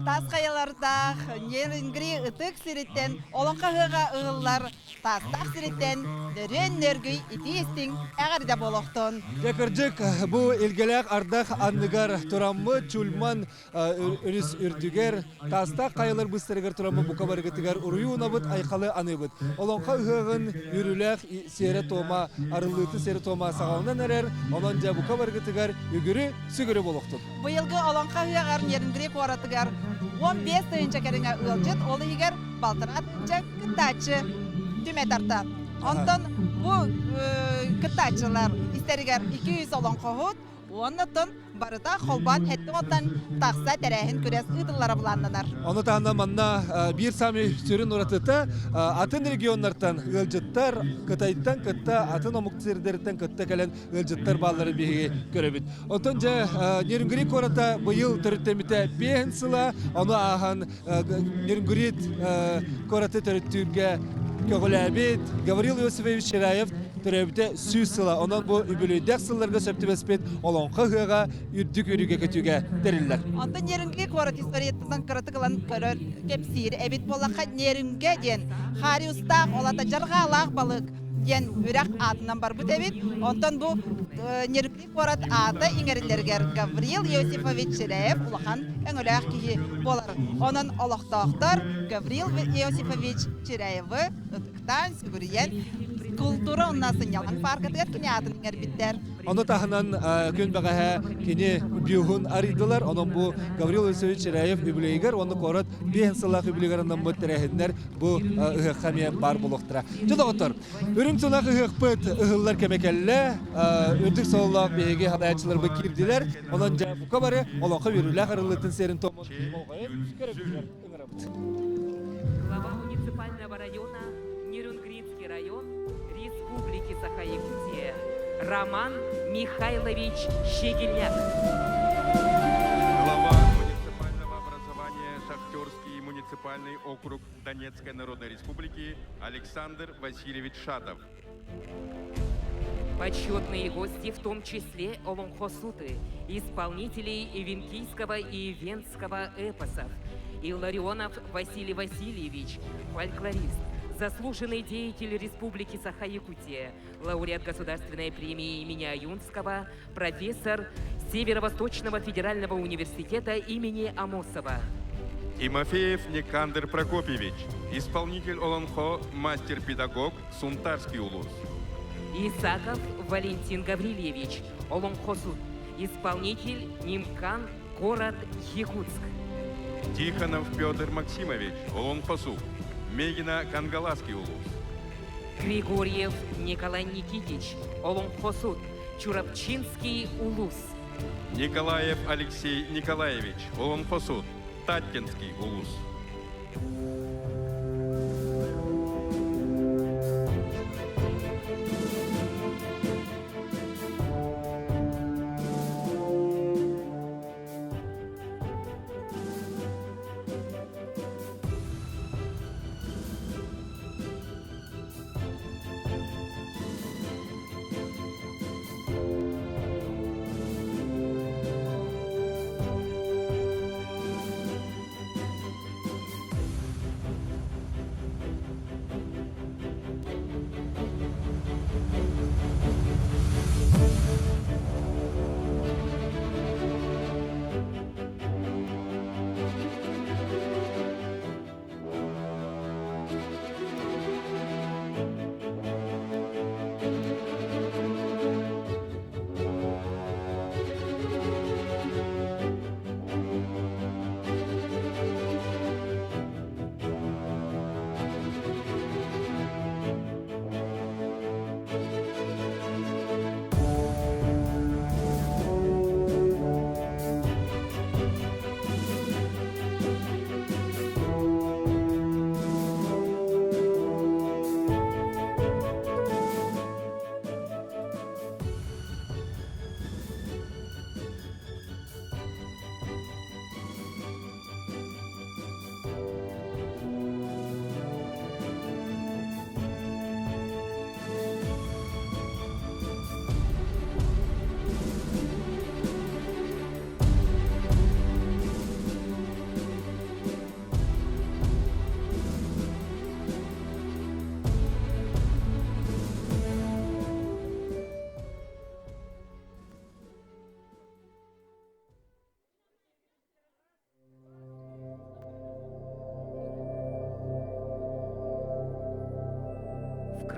Тас хайалардаах Нерюнгри ытык сириттэн олоҥхо ыһыаҕа ыһыллар Таастаах сириттэн нөрүөн нөргүй итии-истиҥ эҕэрдэ буолуохтун! Дьэ кырдьык, бу илгэлээх ардах анныгар тураммыт Чульман өрүс үрдүгэр Таастаах хайалар быыстарыгар тураммыт бука барыгытыгар уруйу унабыт, айхалы аныыбыт. Олоҥхо ыһыаҕын үөрүүлээх сиэрэ-туома, арыллыытын сиэрэ-туома саҕаланан эрэр, онон дьэ бука барыгытыгар үгүрү-сүгүрү буолуохтун. Быйылгы Олоҥхо ыһыаҕар Нерюнгри куоратыгар 15 тыһыынча кэриҥэ ыалдьыт, ол иһигэр балтараа тыһыынча кыттааччы түмэ тарта. Онтон бу кыттааччылар истэригэр 200 олоҥхоһут, уонна барыта холбоон хэттин оттон тахса тэрээһин күрэс ыытыллара былааннанар. Ону таһынан манна биир саамай сүрүн уратыта атын регионнартан ыалдьыттар Кытайтан кытта атын омук сирдэриттэн кытта кэлэн ыалдьыттар баалларын биһиги көрөбүт. Оттон дьэ Нерюнгри куората быйыл төрүттэммитэ биэһин сыла, ону ааһан Нерюнгри куораты төрүттүүргэ көҕүлээбит Гаврил Иосифович Чираев төрөөбүтэ 100 сыла. Онон бу үбүлүөйдээх сылларга сөп түбэспит Олоҥхо ыһыаҕа үрдүк үрүгэ көтүүгэ тэриллэр. Онтон Нерюнгри куорат историятынан кыратык ылан көрөр, кэпсиир эбит буоллахха Нерюнгэ диэн хариустаах, олата дьарҕаалаах балык диэн үрэх аатынан барбыт эбит. Онтон бу Нерюнгри куорат аата иҥэриллэригэр Гаврил Иосифович Чиряев улахан өҥөлөөх киһи буолар. Онон олохтоохтор Гаврил Иосифович Чиряевы ытыктаан, сүгүрүйэн култуура уонна сынньалаҥ пааркатыгар кини аатын иҥэрбиттэр. Ону таһынан күн бэҕэһээ кини бюһун арыйдылар. Онон бу Гаврил Иосифович Чиряев үбүлүөйүгэр уонна куорат биэһин сыллаах үбүлүөйүгэр анаммыт тэрээһиннэр бу ыһыахха эмиэ баар буолуохтара. Дьэ доҕоттор, Үрүҥ тунах ыһыахпыт ыһыллар кэмэ кэллэ. Үрдүк сололоох биһиги салайааччыларбыт киирдилэр. Онон дьэ бука бары олоҥхо үөрүүлээх арыллыытын сиэрин туомун болҕойон көрөбүтүгэр ыҥырабыт. Глава муниципального района Нерюнгринский район Республики Саха-Якутия Роман Михайлович Щегельняк. Глава муниципального образования Шахтерский муниципальный округ Донецкой Народной Республики Александр Васильевич Шатов. Почетные гости, в том числе Олонхосуты, исполнителей Ивенкийского и Ивенского эпосов, Илларионов Василий Васильевич, фольклорист, заслуженный деятель Республики Саха-Якутия, лауреат Государственной премии имени Аюнского, профессор Северо-Восточного федерального университета имени Амосова. Тимофеев Никандр Прокопьевич, исполнитель Олонхо, мастер-педагог, Сунтарский улус. Исаков Валентин Гаврильевич, Олонхосуд, исполнитель Нимкан, город Якутск. Тихонов Петр Максимович, Олонхосуд, Мегина Кангаласский улус. Григорьев Николай Никитич, Олонхосуд, Чурапчинский улус. Николаев Алексей Николаевич, Олонхосуд, Таттинский улус.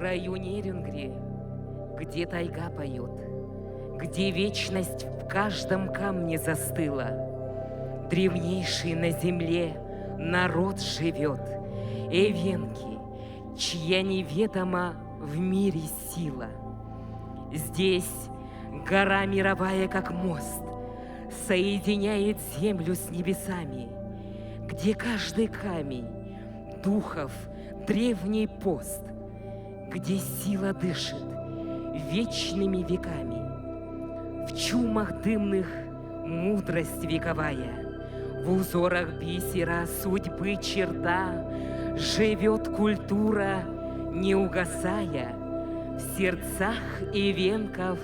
краю Нерюнгри, где тайга поет, где вечность в каждом камне застыла, древнейший на земле народ живет, эвенки, чья неведома в мире сила. Здесь гора мировая, как мост, соединяет землю с небесами, где каждый камень духов древний пост, где сила дышит вечными веками. В чумах дымных мудрость вековая, в узорах бисера судьбы черта, живет культура, не угасая, в сердцах и венков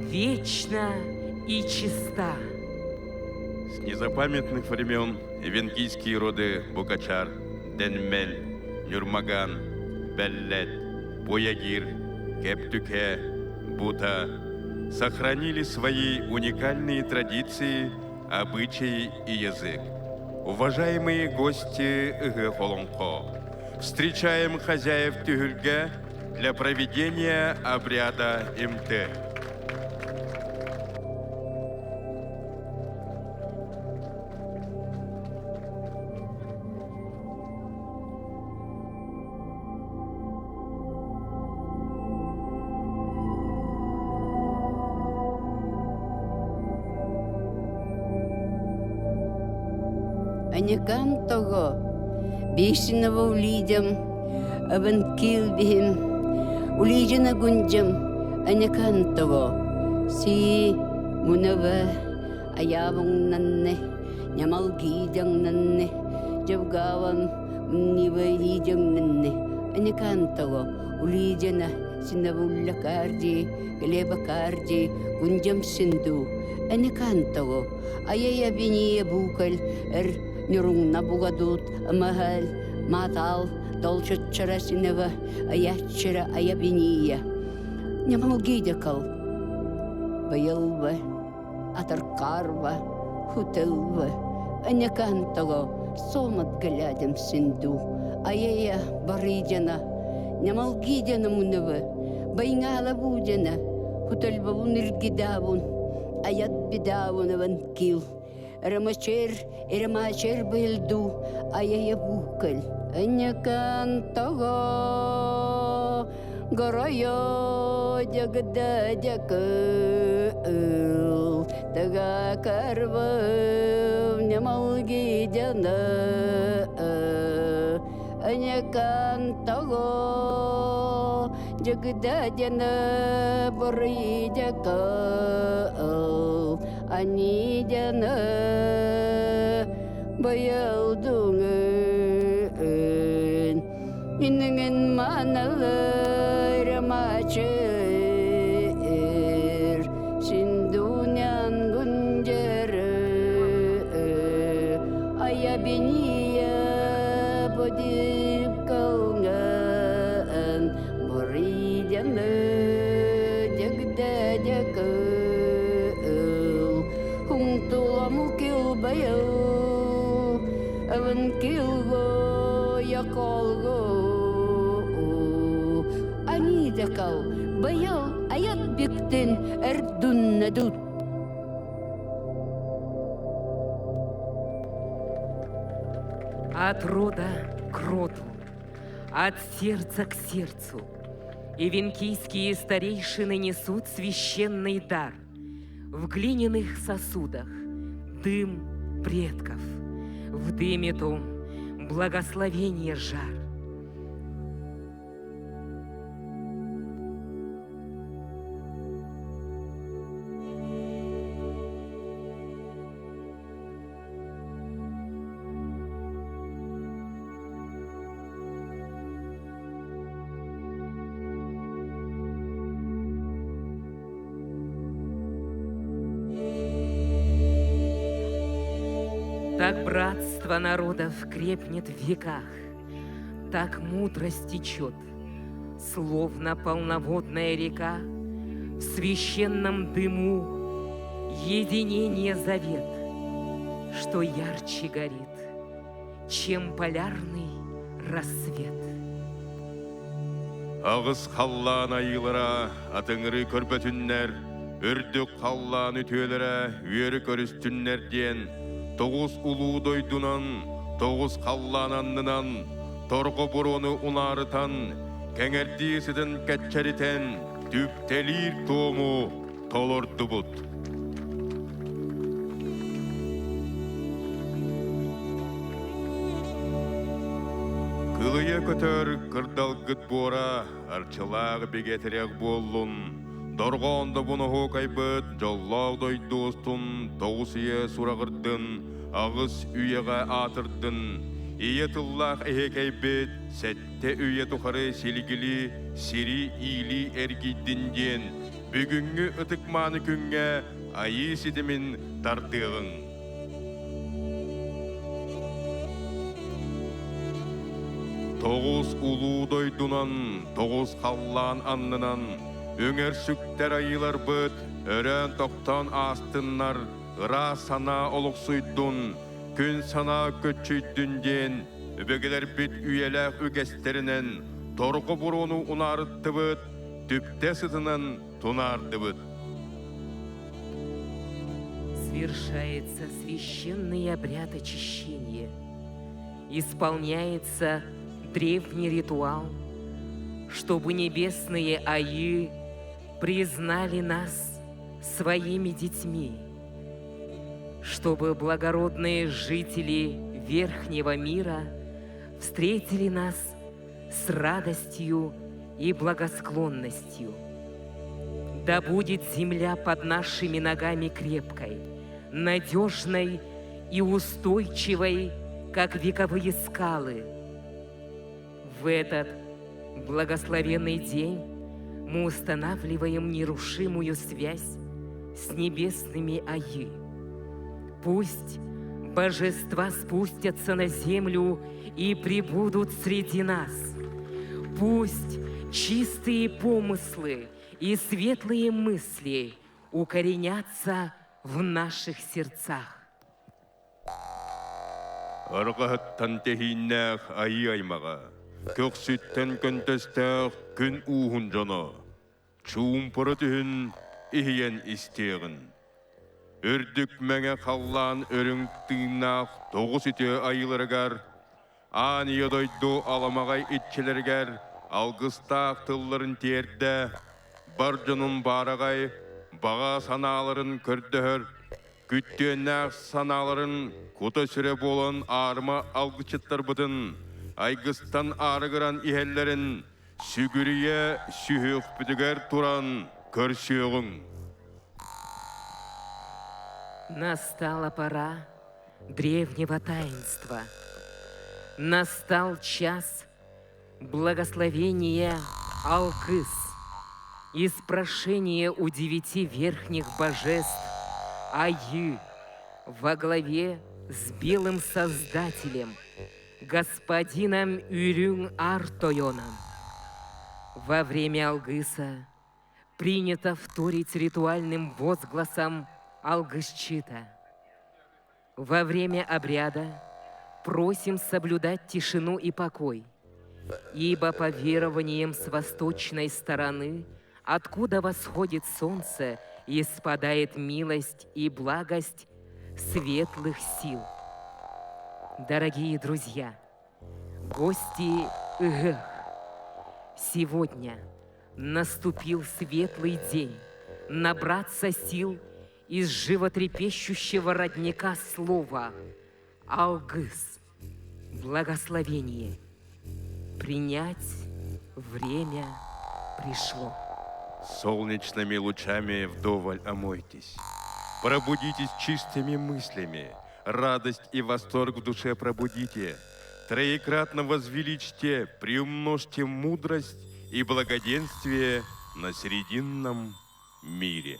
вечно и чиста. С незапамятных времен венгийские роды Букачар, Денмель, Нюрмаган, Беллет, Буягир, Кептюке, Бута сохранили свои уникальные традиции, обычаи и язык. Уважаемые гости Холонхо, встречаем хозяев Тюхюльге для проведения обряда МТ. Анекан того, бишинова улидям, абан килбихим, улидина гунджам, анекан того, си мунава аявыңнанне, нямал гидяңнанне, жавгавам нивайдяңнанне, анекан того, улидина синавуллакарди, глебакарди, гунджам синду, анекан того, аяя биния букаль, эр нюруңна бугадут, амахал, матал, толчутчара синева, аяччара аябиния. Нямалгидякал, байылва, атаркарва, хутылва, анекан того, сомат галядем синду, аяя барыдяна, нямалгидяна мунева, байngала будяна, хутальбабун иргидабун, аят бидабун кил. Рамачер, эрамачер былду, аяя букаль. Анекан того, горою дягда дякыл, тага карвым нямалгидяна. Анекан того, дягда дяна боры дякыл, анидяна баялдуңын. Иннген маналар мачыр, синдунян гунджеры, ая бения бодип калган, боридяны дягда дякыл, хунтуламу кил баял, аван килго яколго, анидакал, баял аят биктин эрдуннадут. От рода к роду, от сердца к сердцу. И венкийские старейшины несут священный дар в глиняных сосудах дым предков. В дыме том благословение жар. Так братство народов крепнет в веках, так мудрость течет, словно полноводная река, в священном дыму единение завет, что ярче горит, чем полярный рассвет. Аҕыс халлаан айыылара атыҥырыы көрбөтүннэр, үрдүк халлаан үтүөлэрэ үөрү көрүстүннэр диэн тоҕус улуу дойдунан, тоҕус халлаан аннынан торҕо буруону унаарытан, кэҥэрдии сытын кэччэритэн, түптэлиир туому толордубут. Кылыйа көтөр кырдалгыт буора арчылаах бигэ тирэх буоллун, дорҕоон добун оһуокайбыт дьоллоох дойду устун тоҕус үйэ сураҕырдын, аҕыс үйэҕэ аатырдын, ийэ тыллаах эһиэкэйбит сэттэ үйэ тухары силигили сири иилии эргийдин диэн Бүгүҥҥү ытык-мааны күҥҥэ Айыы ситимин тардыаҕыҥ. Тоҕус улуу дойдунан, тоҕус халлаан аннынан үҥэр-сүктэр айыыларбыт өрөөн-тохтоон аастыннар, ыраас санаа олохсуйдун, күн санаа көччүйдүн диэн өбүгэлэрбит үйэлээх үгэстэринэн торҕо буруону унаарыттыбыт, түптэ сытынан тунаардыбыт. Свершается священный обряд очищения. Исполняется древний ритуал, чтобы небесные аи признали нас своими детьми, чтобы благородные жители верхнего мира встретили нас с радостью и благосклонностью. Да будет земля под нашими ногами крепкой, надежной и устойчивой, как вековые скалы. В этот благословенный день мы устанавливаем нерушимую связь с небесными Аи. Пусть божества спустятся на землю и пребудут среди нас. Пусть чистые помыслы и светлые мысли укоренятся в наших сердцах. Арҕаһыттан тэһииннээх айыы аймаҕа, көхсүттэн көнтөстөөх күн ууһун дьоно, чуумпура түһүн иһийэн истиэҕин. Үрдүк мэҥэ халлаан үрүҥ тыыннаах тоҕус үтүө айыыларыгар, аан ийэ дойду аламаҕай иччилэригэр алгыстаах тылларын тиэрдэ, бар дьонун баараҕай баҕа санааларын көрдөһөр, күттүөннээх санааларын кута-сүрэ буолан аарыма алгысчыттарбытын айгыстан аарыгыран иһэллэрин сүгүрүйэ сүһүөхпүтүгэр туран көрсүөҕүҥ. Настала пора древнего таинства. Настал час благословения Алгыс и спрошения у девяти верхних божеств Айы во главе с белым Создателем, господином Үрүҥ Ар-Тойоном. Во время Алгыса принято вторить ритуальным возгласом Алгысчита. Во время обряда просим соблюдать тишину и покой, ибо по верованиям с восточной стороны, откуда восходит солнце и спадает милость и благость светлых сил. Дорогие друзья, гости Ыгых, сегодня наступил светлый день набраться сил из животрепещущего родника слова «Алгыс» – благословение. Принять время пришло. Солнечными лучами вдоволь омойтесь. Пробудитесь чистыми мыслями, радость и восторг в душе пробудите. Троекратно возвеличьте, приумножьте мудрость и благоденствие на срединном мире.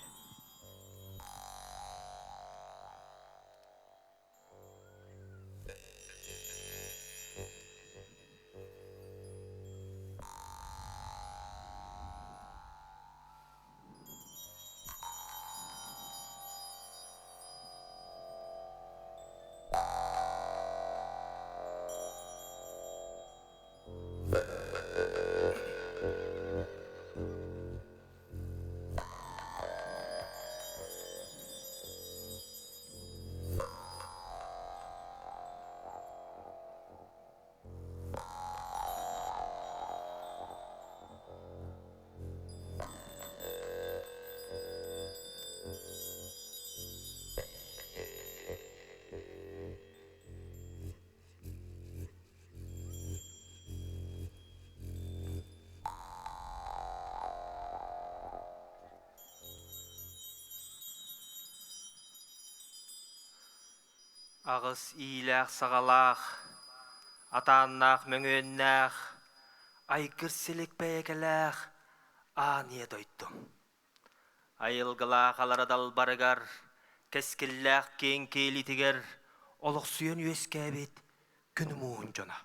Аҕыс иилээх-саҕалаах, атааннаах мөҥүөннээх, айгыр силик бэйэкэлээх аан ийэ дойдум. Айылгылаах алара далбарыгар, кэскиллээх киэҥ киэлитигэр олохсуйан үөскээбит күн мууһун дьоно.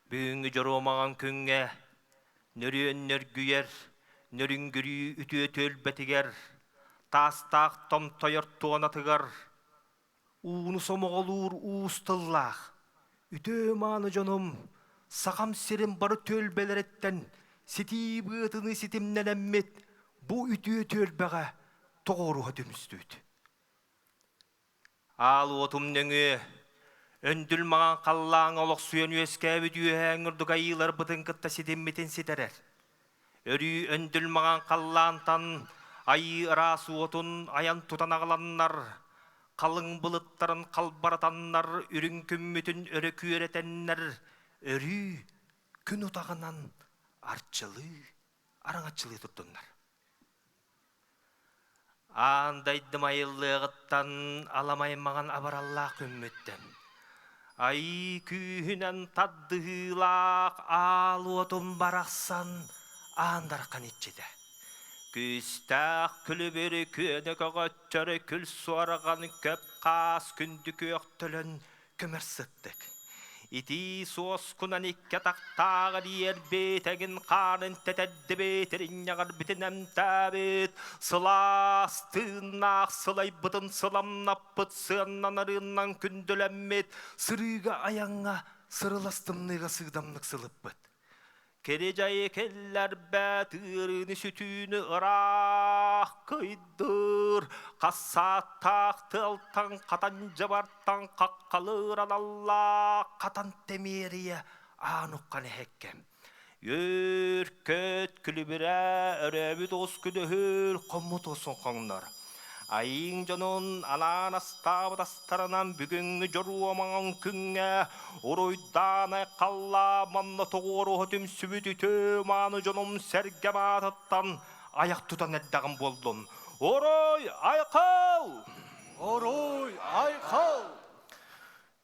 Бүгүҥҥү дьоруомаҕан күҥҥэ нөрүөн нөргүйэр, нөрүҥгүрүү үтүө түөлбэтигэр, таастаах томтойор туонатыгар ууну сомоҕолуур уус тыллаах, үтүө-мааны дьонум Сахам сирин бары түөлбэлэриттэн ситии быатыныы ситимнэнэммит бу үтүө түөлбэҕэ тоҕуоруһа түмүстүбүт. Аал уотум нөҥүө өндүл маҥан халлааҥҥа олохсуйан үөскээбит үөһээҥҥи ордук айыыларбытын кытта ситиммитин ситэрэр. Өрүү өндүл маҥан халлаантан айыы ыраас уотун айан тутан аҕаланнар, халыҥ былыттарын халбаратаннар, үрүҥ күммүтүн өрө күөрэтэннэр, өрүү күн утаҕынан арчылыы, араҥаччылыы турдуннар. Аан дайдым айыллыаҕыттан аламай маҥан абараллаах күммүттэн айыы күүһүнэн тардыһыылаах аал уотум барахсан аан дархан иччитэ. Күүстээх күлүбүрү күөнэ көҕөччөрү күл суорҕан көп хаас күндү күөх төлөн көмөр сыттык. Итии суоскунан икки атахтааҕар иэрбит, эҥин хаанын тэтэрдибит, иринньэҕэрбитин эмтээбит, сылаас тыыннаах сылайбытын сыламнаппыт, сыаннанарыыннан күндүлэммит, сырыыга айаҥҥа сырылас тымныыга сыыдамнык сылыппыт. Кири-дьайы киллэрбэт ыарыыны-сүтүүнү ыраах кыйдыыр, хас сааттаах тыалтан хатан дьабартан хаххалыыр аналлаах хатан тэмиэрийэ аан уххан эһэккэм. Үөр-көт күлүбүрэ өрөөбүт оҕус күдөһүр хоммут уосун хоҥнор. Айыыҥ дьонун анаан астаабыт астарынан бүгүҥҥү дьоруомаҥ күҥҥэ уруйдаан айхаллаа манна тоҕуоруһа түмсүбүт үтүө-мааны дьонум сэргэм аатыттан айах тутан эрдэҕим буоллун. Уруй айхал! Уруй айхал!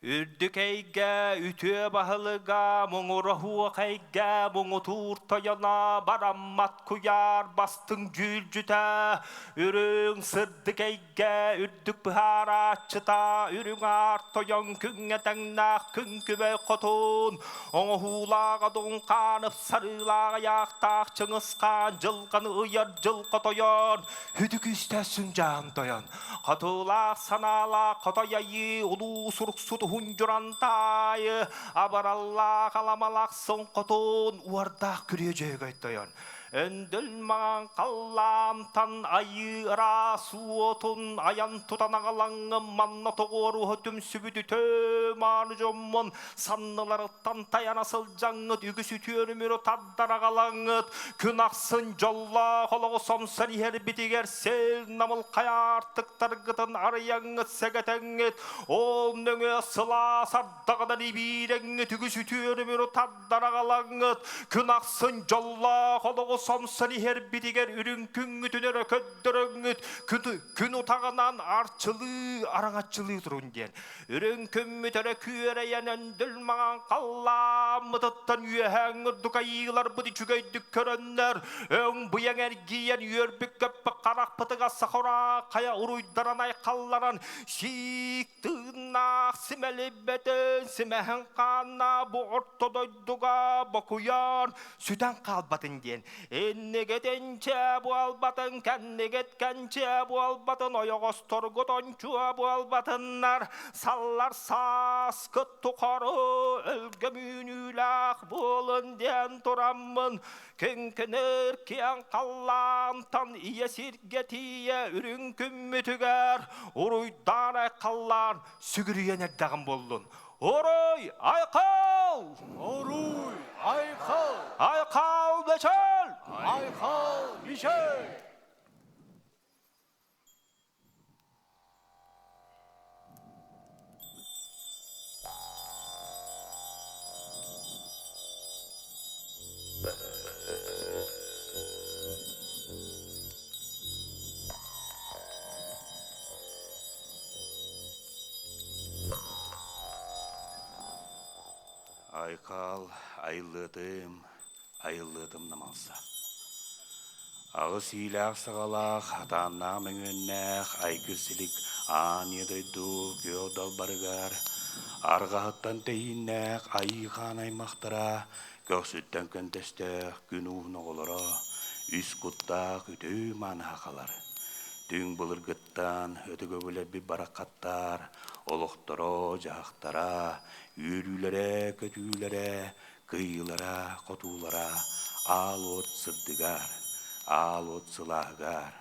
Үрдүк эйгэ үтүө баһылыга, муҥур оһуох эйгэ муҥутуур тойоно, бараммат куйаар бастыҥ дьүүлдьүтэ, үрүҥ сырдык эйгэ үрдүк быһаарааччыта, үрүҥ аар тойон күҥҥэ тэҥнээх күн күбэй хотун, оҥоһуулаах одун хаан ыпсарыылаах айаахтаах Чыҥыс хаан дьылҕаны ыйар дьылҕа тойон, Хүдү күүстээх сүндьаан тойон, хотуулаах санаалаах хотой айыы улуу суруксут уһун дьурантаайы, абараллаах аламалаах хотун уордаах күрүө дьөһөгөй тойон. Өндөл маҥан халлаантан айыы ыраас уотун айан тутан аҕалаҥҥын манна тоҕуоруһа түмсүбүт үтөө мааны дьоммун санныларыттан тайана сылдьаҥҥыт үгүс үтүөнү тардар аҕалаҥҥыт күн ахсын дьоллоох олоҕу сомсон иһэрбитигэр сэл намылхай аартыктаргытын арыйаҥҥыт сэгэтэҥҥит ол нөҥүө сылаас ардаҕынан ибиирэҥҥит үгүс үтүөнү тардар аҕалаҥҥыт күн ахсын дьоллоох олоҕу сомсон иһэрбитигэр үрүҥ күҥҥүтүн өрө көрдөрөҥҥүт күн утаҕынан арчылыы араҥаччылыы турун диэн Үрүҥ күммүт өрө күөрэйэн өндөл маҥан халлааммытыттан үөһээҥҥи ордук айыыларбыт үчүгэйдик көрөннөр, өҥ быйаҥ эргийэн үөрбүт-көппүт харахпытыгар сахураах хайа уруйдаран айхалланан сиик тыыннаах симэлийбэтин симэһин хааннаах бу орто дойдуга бокуйан сүтэн хаалбатын диэн Иннигитин чээ буолбатын, кэннигит кэнчиэ буолбатын, ойоҕосторгут ончуо буолбатыннар, саллар сааскыт тухары өлгөм үүнүүлээх буолун диэн тураммын, киҥкинир киэҥ халлаантан ийэ сиргэ тиийэ үрүҥ күммүтүгэр уруйдаан айхаллаан сүгүрүйэн эрдэҕим буоллун. Уруй айхал! Уруй айхал! Айхал Мичел! Айхал Мичел! Айхал, айыллыатым, айыллыатым намалса. Аҕыс иилээх-саҕалаах, атааннаах мөҥүөннээх айгыр-силик аан ийэ дойду күөх далбарыгар арҕаһыттан тэһииннээх айыы хаан аймахтара, көхсүттэн көнтөстөөх күн ууһун оҕолоро, үс куттаах үтүө мааны сахалар, түҥ былыргыттан өтөгөбүлэрбит бараххаттар олохторо-дьаһахтара, үөрүүлэрэ-көтүүлэрэ, кыайыылара-хотуулара аал уот сырдыгар, аал уот сылааһыгар,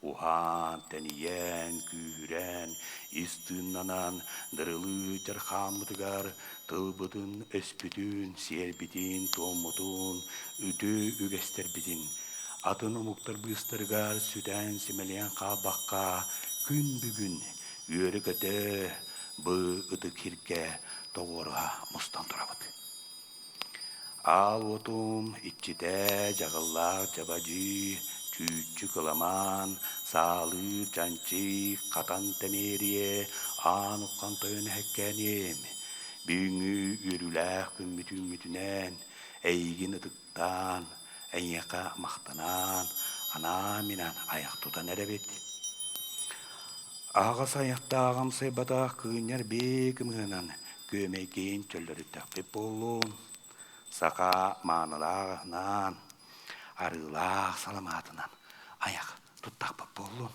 уһаан, тэнийэн, күүһүрэн, ис тыыннанан дырылыы дьархааммытыгар тылбытын-өспүтүн, сиэрбитин-туоммутун, үтүө үгэстэрбитин атын омуктар быыстарыгар сүтэн-симэлийэн хаалбакка күн бүгүн үөрэ-көтө бу ытык сиргэ тоҕуоруһа мустан турабыт. Аал уотум иччитэ дьаҕыллаах дьабадьыы, чүүччү кыламаан, саалыыр чанчык, хатан тэмиэриэ, аан уххан тойон эһэккээниэм, бүгүҥҥү үөрүүлээх күммүт үүммүтүнэн эйигин ытыктаан, эйиэхэ махтанан, анаан-минээн айах тутан эрэбит. Аһаҕас айахтааҕым сайбатах кыынньар бии кымыһынан күөмэйгин чөллөрүттэхпит буоллун, саха маанылаах аһынан, арыылаах саламаатынан айах туттахпыт буоллун.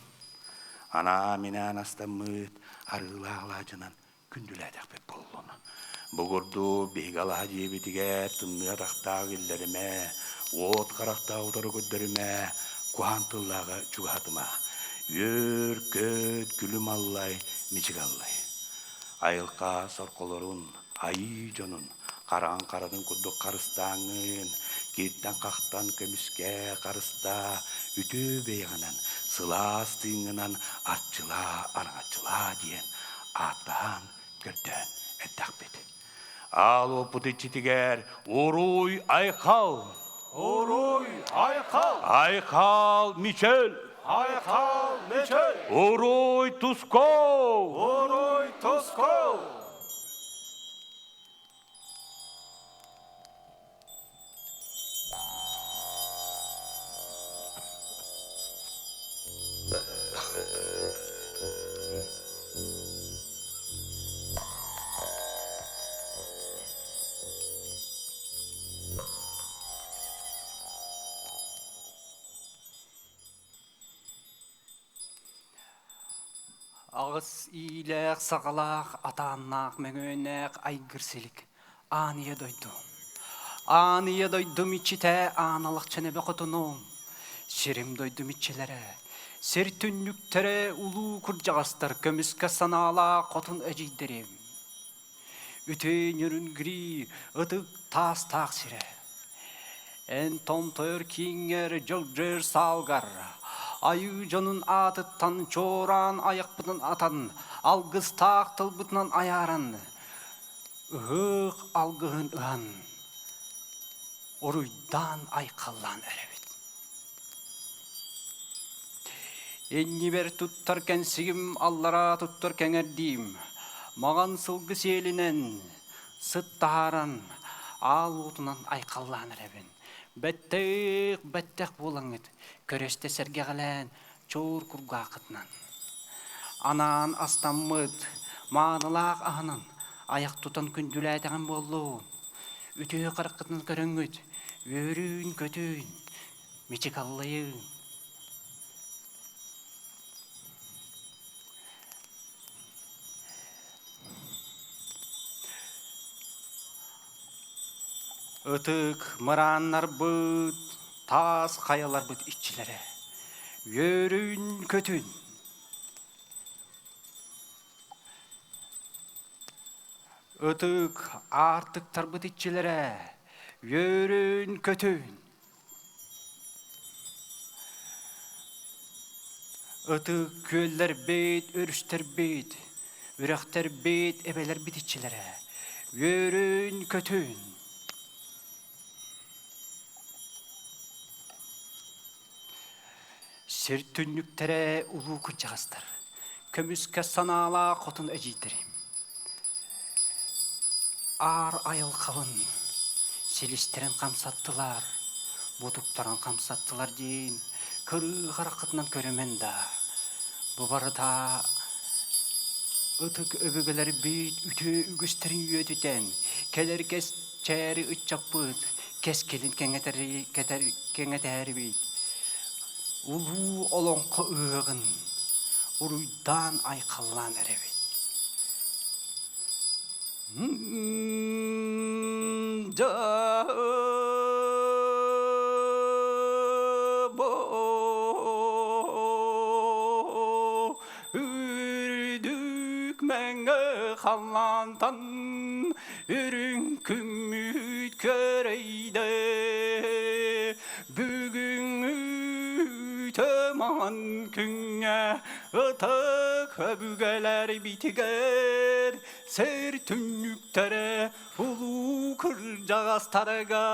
Анаан-минээн астаммыт арыылаах алаадьынан күндүлээтэхпит буоллун. Бу курдук биһиги алаһа дьиэбитигэр тымныы атахтаах иллэримэ, уот харахтаах утары көрдөрүмэ, куһаан тыллааҕы чугаһатыма. Үөр-көт, күлүм аллай, мичик аллай. Айылҕа сорҕолорун, айыы дьонун, хараҥ харатын курдук харыстааҥҥын, киртэн-хахтан көмүскээ, харыстаа, үтүө бэйэҕинэн, сылаас тыыҥҥынан арчылаа, араҥаччылаа диэн ааттаһан, көрдөөн эрдэхпит. Аал уоппут иччитигэр Уруй Айхал! Уруй Айхал! Айхал Мичел! Айхал Мичел! Уруй Тусков! Уруй Тусков! Аҕыс иилээх-саҕалаах, атааннаах, мөҥүөннээх айгыр силик, аан ийэ дойду. Аан ийэ дойдум иччитэ аан алахчын эбэ хотунум, сирим дойдум иччилэрэ, сир түннүктэрэ улуу кырдьаҕастар көмүскэ санаалаах хотун эдьиийдэрим. Үтүө Ньүрүнгүрий ытык таастаах сирэ. Эн томтойор кииҥҥэр дьөгдьөр саалгар, айыы дьонун аатыттан чуораан айахпытын атан, алгыстаах тылбытынан айааран, ыһыах алгыһын ыһан, уруйдаан айхаллаан эрэбит. Иннибэр туттар кэнсигим, аллараа туттар кэҥэрдиим. Маҕан сылгы сиэлинэн, сыт таһааран, аал уотунан айхаллаан эрэбин. Бэттэх, бэттэх буолаҥҥыт, көрөстө сэргэҕэлээн, чуур кургааххытынан. Анаан астаммыт, маанылаах аһынан айах тутан күндүлээтэҕим буоллун. Үтүө хараххытынан көрөҥҥүт, үөрүүн-көтүүн, мичик аллайыҥ. Ытык мырааннарбыт, таас хайаларбыт иччилэрэ, үөрүүн-көтүүн. Ытык аартыктарбыт иччилэрэ, үөрүүн-көтүүн. Ытык күөллэрбит, өрүстэрбит, үрэхтэрбит, эбэлэрбит иччилэрэ, үөрүүн-көтүүн. Сир түннүктэрэ улуу кырдьаҕастар, көмүскэ санаалаах хотун эдьиийдэрим. Аар айылҕабын, Силистэрин хамсаттылар, бутуктарын хамсаттылар диин кырыы хараххытынан көрүмэн да. Бу барыта ытык өбүгэлэрбит үтүө үгүстэрин үөтүтэн, кэлэр кэс чээри ыччаппыт кэскилин кэҥэтээрибит. Улуу олоҥхо ыһыаҕын уруйдаан айхаллаан эрэбит. Үрдүк мэҥэ халлаантан үрүҥ күммүт көрөйдө бүгүҥҥү маҥан күҥҥэ ытык өбүгэлэрбитигэр сэр түннүктэрэ улуу кырдьаҕастарга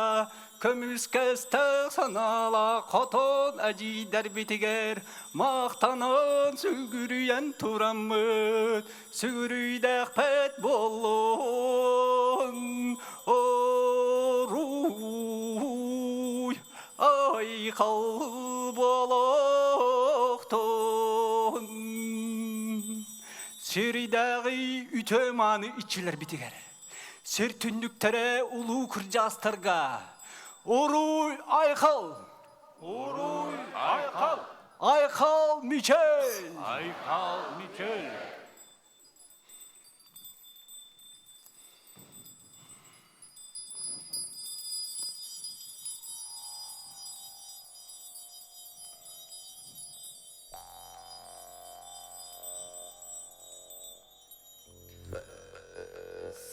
көмүскэстэх санаалаах хотон эдьиийдэрбитигэр махтанан сүгүрүйэн тураммыт сүгүрүйдэхпэт буоллун оруй айхал буолуохтун сирдээҕи үтүө-мааны иччилэрбитигэр сир түннүктэрэ улуу кырдьаастарга уруй айхал Уруй айхал айхал мичэл Айхал мичэл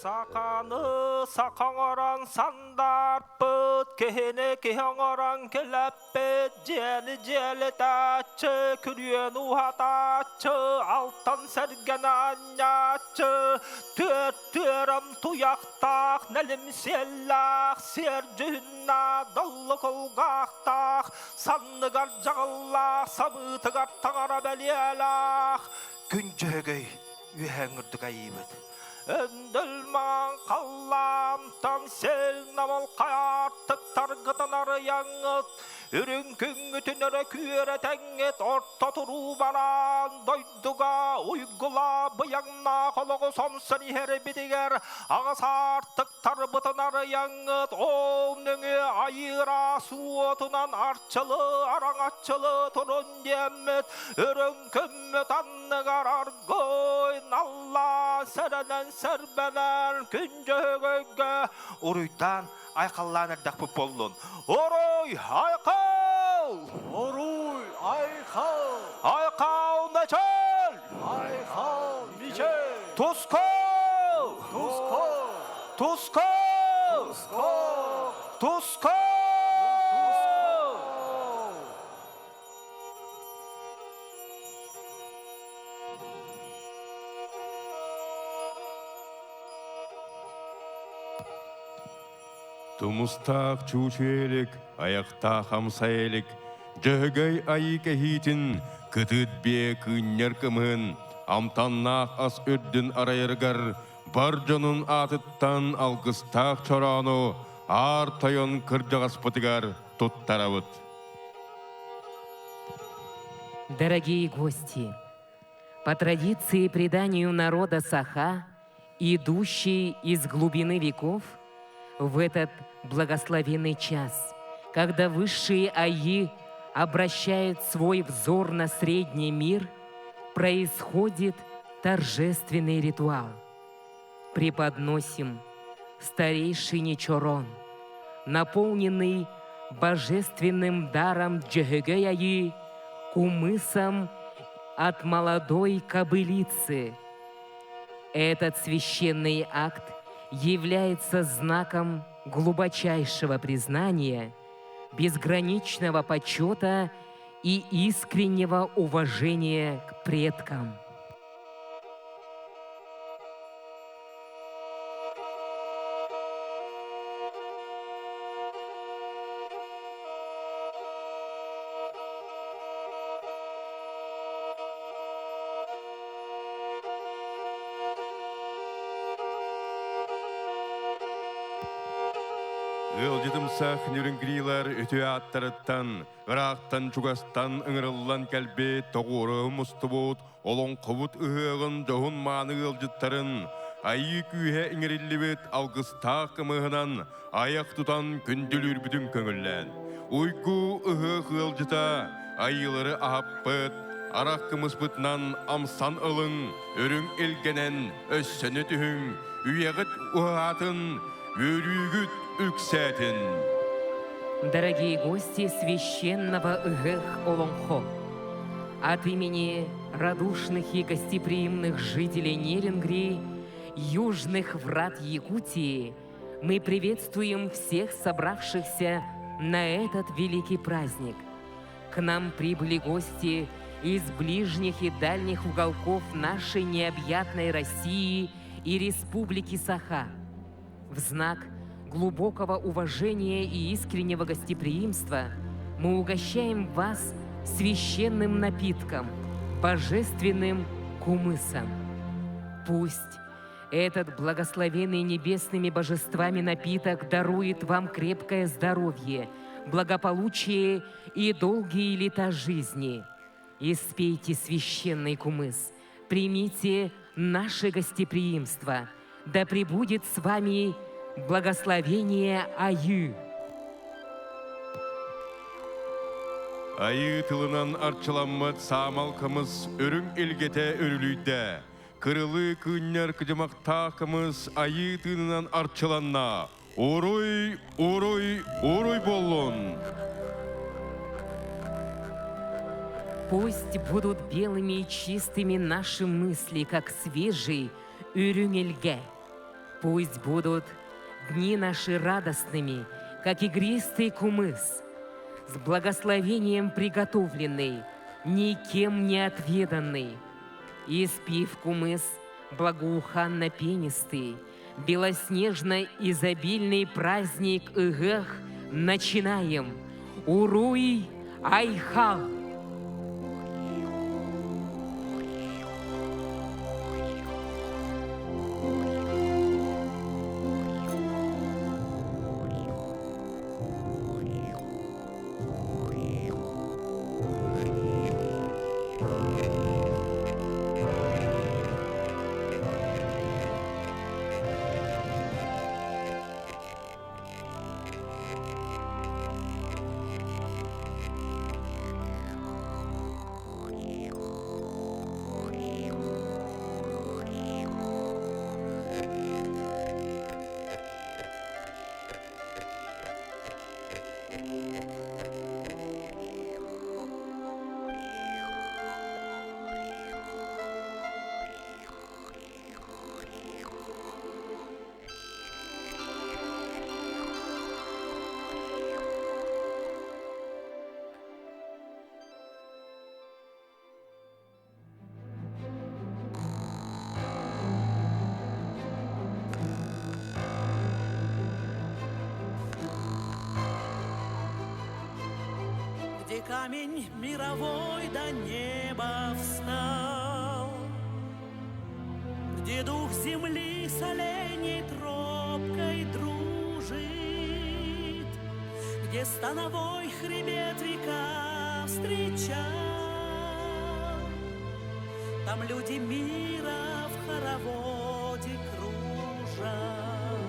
Саханы саха оҥорон сандаарпыт, киһини киһи оҥорон килэппит, дьиэни дьиэлитээччи, күрүөнү уһатааччы, алтан сэргэни анньааччы, түөрт түөрэм туйахтаах, нэлим сиэллээх, сиэр дьүһүннээх, доллу кулгаахтаах, санныгар дьаҕыллаах, сабыытыгар таҥара бэлиэлээх, күн дьөһөгөй үөһэ ыҥырдык айыыбыт. Өндөл маҥан халлаантан сэл намылхай аартыктаргытын арыйаҥҥыт, үрүҥ күҥҥүтүн өрө күөрэтэҥҥит орто туруу бараан дойдуга уйгулаа быйаҥнаах олоҕу сомсон иһэрбитигэр аҕыс аартыктарбытын арыйаҥҥыт ол нөҥүө айыыраас уотунан арчылы араҥаччылы турун диэммит үрүҥ күммүт анныгар аргыый наллаан сэрэнэн сэрбэнэн күн дьөһөгөйгө уруйдаан айхаллаан эрдэхпит буоллун. Уруй айхал! Уруй айхал! Айхал мечел! Айхал мечел! Тускул! Тускул! Тускул! Тускул! Тускул! Тумустаах чуучуэлик, айахтаах амсаэлик, Дьөһөгөй айыы кэһиитин, кытыт биэ кыынньар кымыһын, амтаннаах ас үрдүн арайарыгар бар дьонун аатыттан алгыстаах чороону Аар Тойон кырдьаҕаспытыгар туттарабыт. Дорогие гости, по традиции и преданию народа Саха, идущий из глубины веков, в этот благословенный час, когда высшие аи обращают свой взор на средний мир, происходит торжественный ритуал. Преподносим старейшине Чорон, наполненный божественным даром Джехегеяи, кумысом от молодой кобылицы. Этот священный акт является знаком глубочайшего признания, безграничного почета и искреннего уважения к предкам. Ыалдьытымсах Нерюнгрилар үтүө ааттарыттан, ыраахтан чугастан ыҥырыллан кэлбит тоҕуоруһу мустубут олоҥхобут ыһыаҕын дьоһун-мааны ыалдьыттарын айыы күүһэ иҥэриллибит алгыстаах кымыһынан айах тутан күндүлүүрбүтүн көҥүллээн, уйгу ыһыах ыалдьыта айыылары аһаппыт, арах кымыспытынан амсан ылыҥ, үрүҥ илгэнэн өссөнү түһүҥ, үйэҕит уһаатын, үөрүүгүт үксээтин! Дорогие гости священного Ыһыах Олоҥхо, от имени радушных и гостеприимных жителей Нерюнгри, южных врат Якутии, мы приветствуем всех собравшихся на этот великий праздник. К нам прибыли гости из ближних и дальних уголков нашей необъятной России и Республики Саха. В знак глубокого уважения и искреннего гостеприимства мы угощаем вас священным напитком, божественным кумысом. Пусть этот благословенный небесными божествами напиток дарует вам крепкое здоровье, благополучие и долгие лета жизни. Испейте священный кумыс, примите наше гостеприимство. Да пребудет с вами благословение Айыы. Айыы тылынан арчыламмыт саамал кымыс үрүҥ илгэтэ үрүлүйдэ. Кырылыы кыынньар кыдьымахтаах кымыс айыы тыынынан арчыланна. Уруй, уруй, уруй буоллун! Пусть будут белыми и чистыми наши мысли, как свежий үрүҥ илгэ. Пусть будут дни наши радостными, как игристый кумыс, с благословением приготовленный, никем не отведанный. Испив кумыс благоуханно-пенистый, белоснежно-изобильный праздник Ыһыах начинаем. Уруй Айхал! Где камень мировой до неба встал, Где дух земли с оленей тропкой дружит, Где становой хребет века встречал, Там люди мира в хороводе кружат.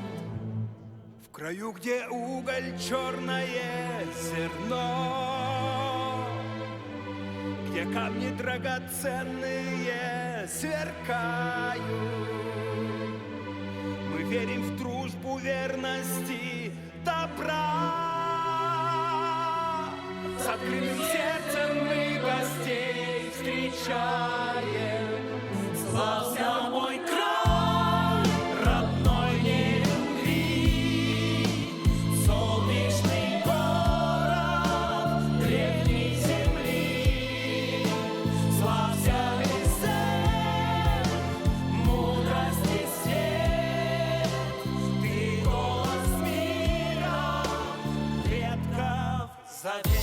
В краю, где уголь черное зерно, Где камни драгоценные сверкают, Мы верим в дружбу, верности, добра. С открытым сердцем мы гостей встречаем. Славься, мой край, родной Нерюнгри, солнечный город древней земли. Славься, Эсер, мудрость и свет, ты голос мира, предков завет.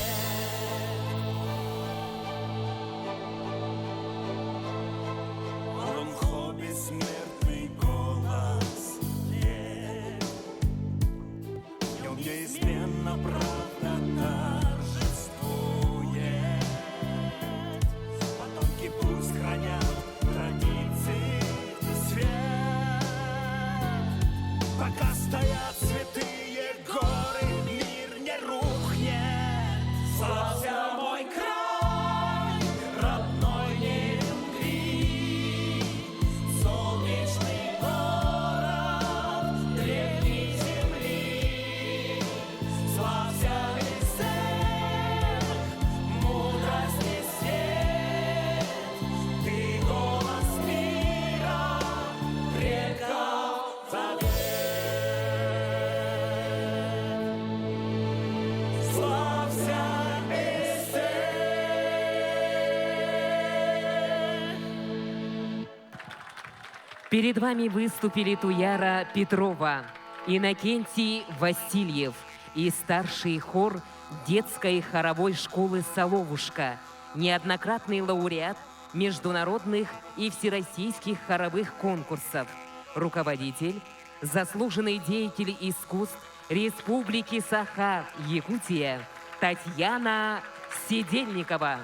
Перед вами выступили Туяра Петрова, Иннокентий Васильев и старший хор детской хоровой школы «Соловушка», неоднократный лауреат международных и всероссийских хоровых конкурсов, руководитель, заслуженный деятель искусств Республики Саха, Якутия, Татьяна Сидельникова.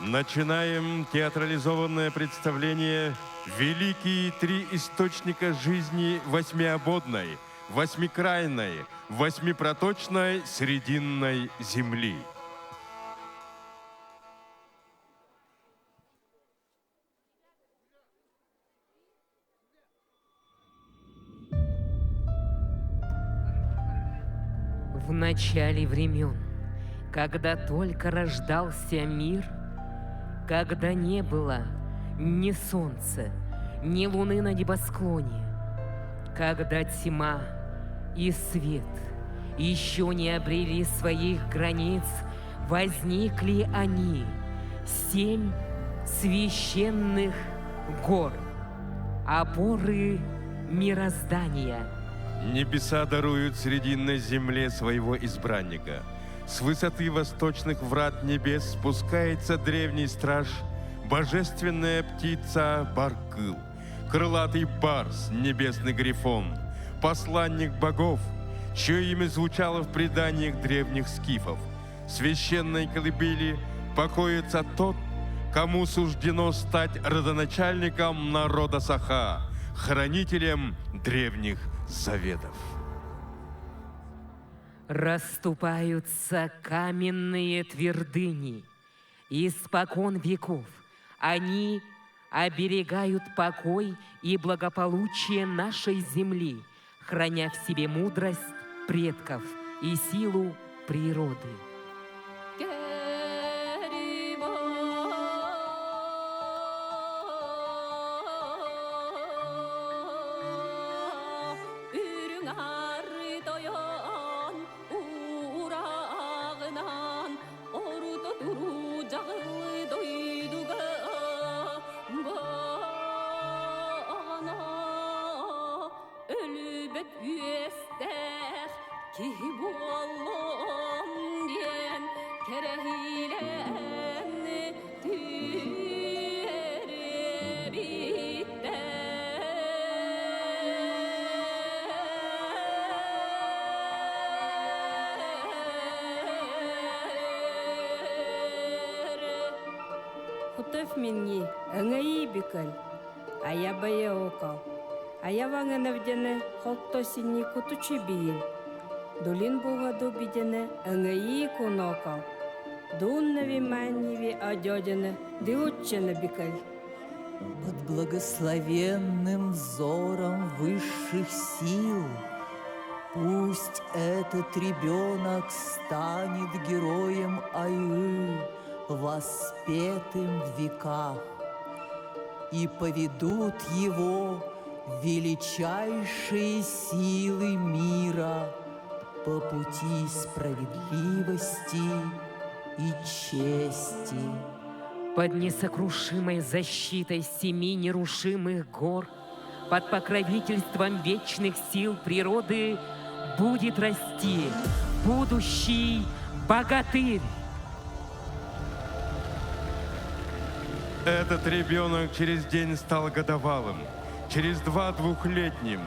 Начинаем театрализованное представление «Великие три источника жизни восьмиободной, восьмикрайной, восьмипроточной срединной земли». В начале времен, когда только рождался мир, когда не было ни солнца, ни луны на небосклоне, когда тьма и свет еще не обрели своих границ, возникли они, семь священных гор, опоры мироздания. Небеса даруют срединной земле своего избранника. С высоты восточных врат небес спускается древний страж, божественная птица Баркыл, крылатый барс, небесный грифон, посланник богов, чье имя звучало в преданиях древних скифов. В священной колыбели покоится тот, кому суждено стать родоначальником народа Саха, хранителем древних заветов. Расступаются каменные твердыни. Испокон веков они оберегают покой и благополучие нашей земли, храня в себе мудрость предков и силу природы. Киһи буоллум диэн кэрэһилээн Хутов минни ыңайи бикал, аябая окал. Аяваңанавдене холто синни кутучи биин. Дулин бугаду бидене ыңайи кунокал. Дуннави манниви адёдене дылуччене бикал. Под благословенным взором высших сил Пусть этот ребенок станет героем Айы, воспетым в веках, И поведут его величайшие силы мира по пути справедливости и чести. Под несокрушимой защитой семи нерушимых гор, под покровительством вечных сил природы будет расти будущий богатырь. Этот ребенок через день стал годовалым, через два двухлетним,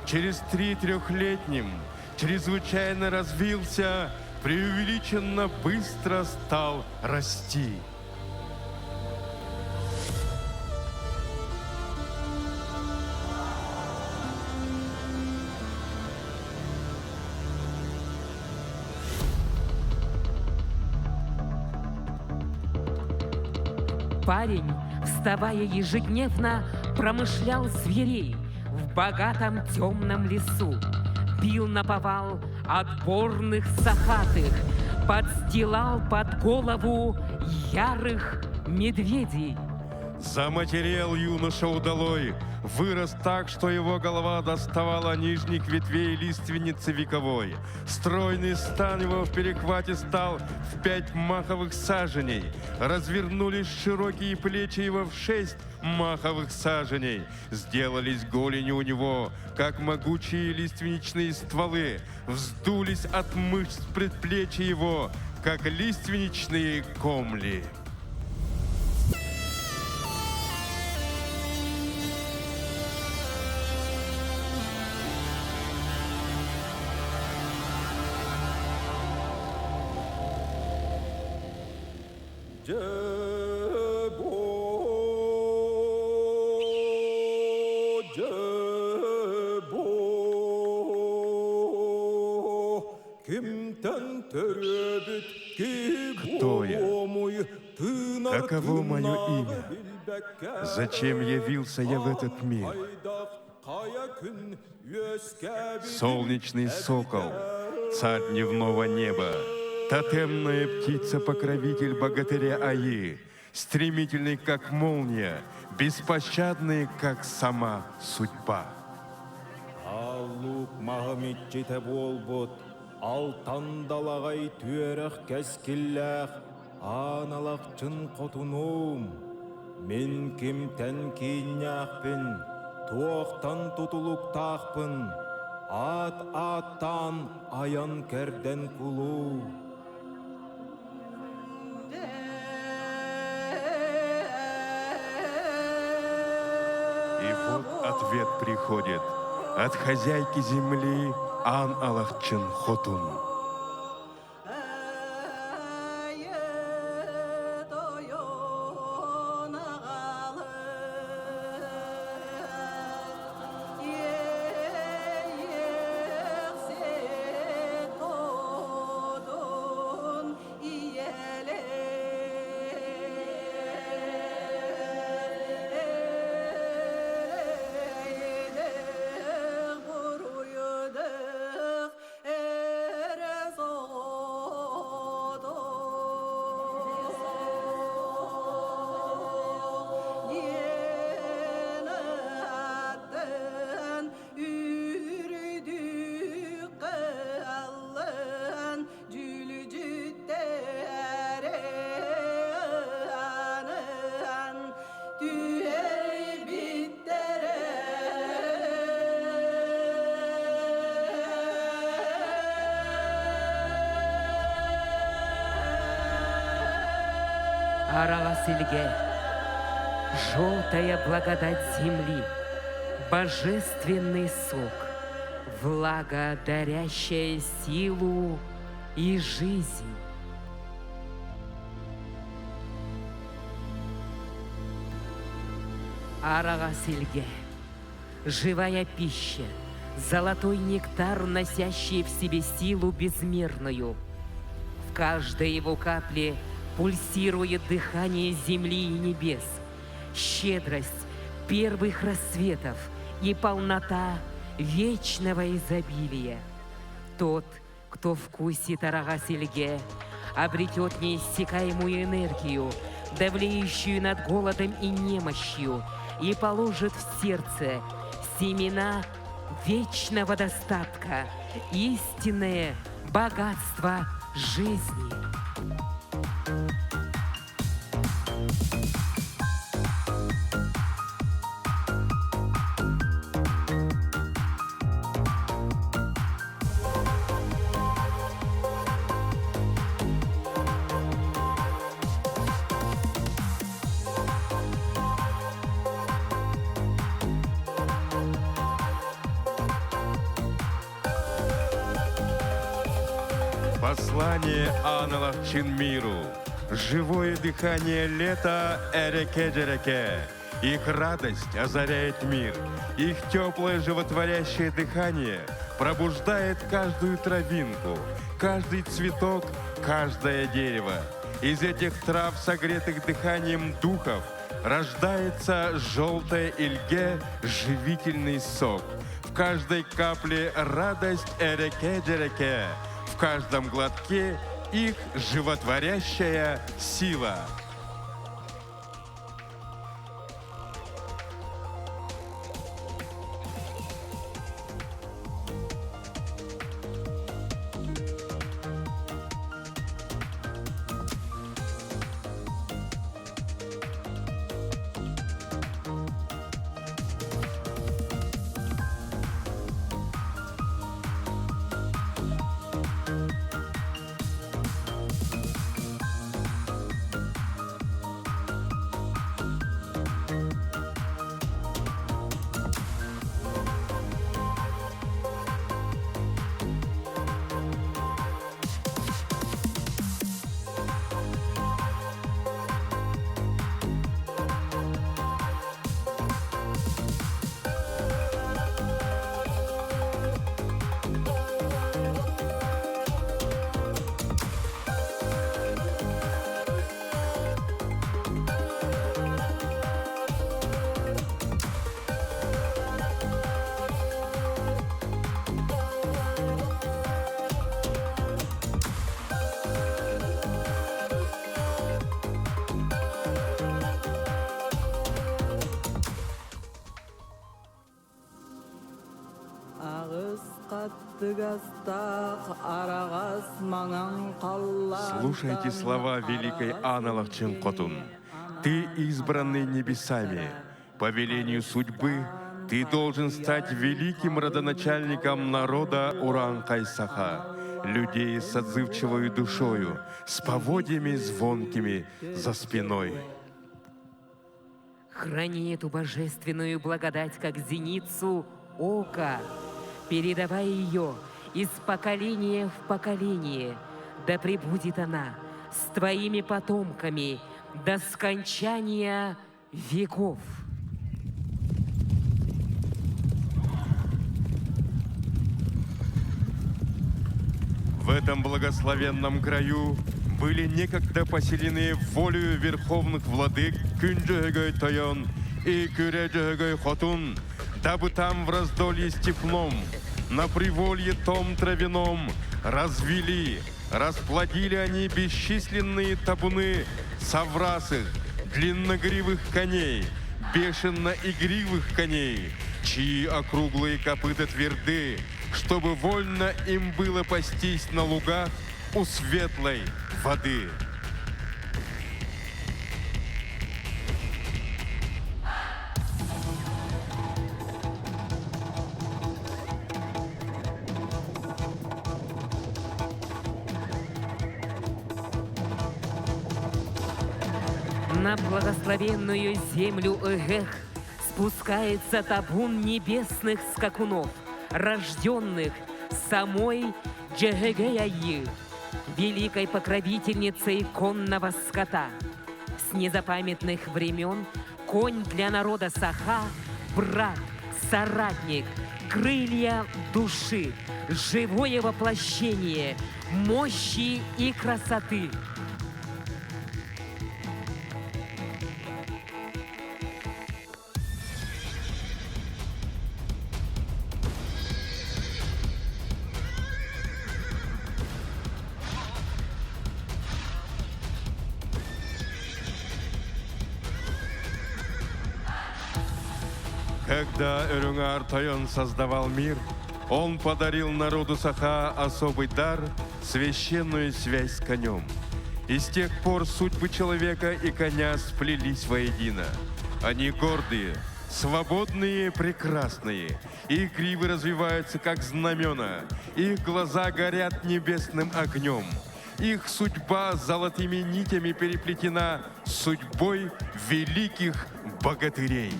через три трехлетним, чрезвычайно развился, преувеличенно быстро стал расти. Парень, вставая ежедневно, промышлял зверей в богатом темном лесу. Бил наповал отборных сахатых, подстилал под голову ярых медведей. Заматерел юноша удалой, Вырос так, что его голова доставала нижних ветвей лиственницы вековой. Стройный стан его в перехвате стал в пять маховых саженей. Развернулись широкие плечи его в шесть маховых саженей. Сделались голени у него, как могучие лиственничные стволы. Вздулись от мышц предплечья его, как лиственничные комли. Кто я? Каково мое имя? Зачем явился я в этот мир? Солнечный сокол, царь дневного неба, тотемная птица-покровитель богатыря Аи, стремительный, как молния, беспощадный, как сама судьба. Аал Луук маһым иччитэ буолбут, алтан далаҕай түөрэх кэскиллээх Аан Алахчын хотунуум, мин кимтэн кииннээхпин, туохтан тутулуктаахпын, аат ааттаан айан кэрдэн кулуу. И вот ответ приходит от хозяйки земли Ан Алахчын Хотун. Араҕас илгэ, желтая благодать земли, божественный сок, влага, дарящая силу и жизнь. Араҕас илгэ, живая пища, золотой нектар, носящий в себе силу безмерную. В каждой его капле пульсирует дыхание земли и небес, щедрость первых рассветов и полнота вечного изобилия. Тот, кто вкусит араҕас илгэ, обретет неиссякаемую энергию, давлеющую над голодом и немощью, и положит в сердце семена вечного достатка, истинное богатство жизни. Послание Аан Алахчын миру. Живое дыхание лета Эреке-Дереке. Их радость озаряет мир. Их теплое животворящее дыхание пробуждает каждую травинку, каждый цветок, каждое дерево. Из этих трав, согретых дыханием духов, рождается желтое илгэ живительный сок. В каждой капле радость эреке-дереке, в каждом глотке их животворящая сила. Кыттыгастаах араҕас маҥан Слушайте халлаантан слова великой араҕас Аналахчин Хотун. Ты избранный небесами. По велению судьбы харыстаан ты должен стать харыйан великим халыҥ родоначальником халыҥ народа Уранкай-Саха, людей аналлаах с отзывчивой эн душою, с киһи поводьями сүөһү звонкими за спиной. төрдө. Храни эту божественную благодать, как зеницу ока, передавая ее из поколения в поколение. Да пребудет она с твоими потомками до скончания веков. В этом благословенном краю были некогда поселены волею верховных владык Күнджөгөй Тойон и Күрөджөгөй Хотун, дабы там в раздолье степном, на приволье том травяном развели, расплодили они бесчисленные табуны соврасых, длинногривых коней, бешено игривых коней, чьи округлые копыта тверды, чтобы вольно им было пастись на лугах у светлой воды. На благословенную землю Эгех спускается табун небесных скакунов, рожденных самой Джегегеяи, великой покровительницей конного скота. С незапамятных времен конь для народа Саха – брат, соратник, крылья души, живое воплощение мощи и красоты. Когда Эрюнгар Тойон создавал мир, он подарил народу Саха особый дар – священную связь с конем. И с тех пор судьбы человека и коня сплелись воедино. Они гордые, свободные, прекрасные. Их гривы развиваются, как знамена. Их глаза горят небесным огнем. Их судьба золотыми нитями переплетена с судьбой великих богатырей.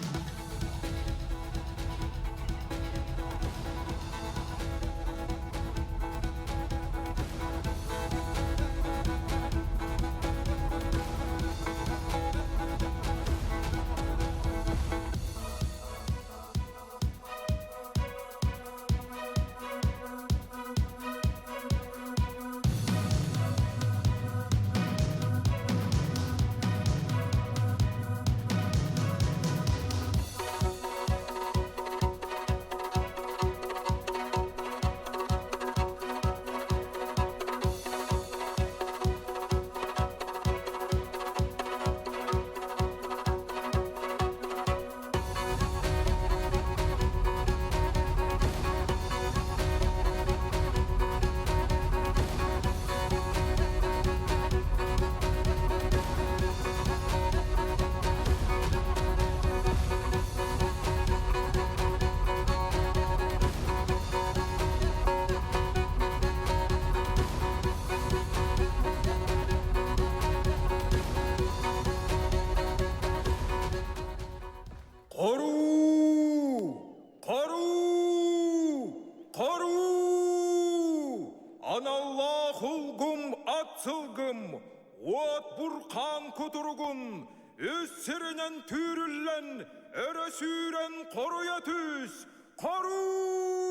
Коруу! Коруу! Коруу! Аналлах улгум атсылгым, от бурхан кутуругун, өссірінен түріллен, өрі сүйрен коруя түс, коруу!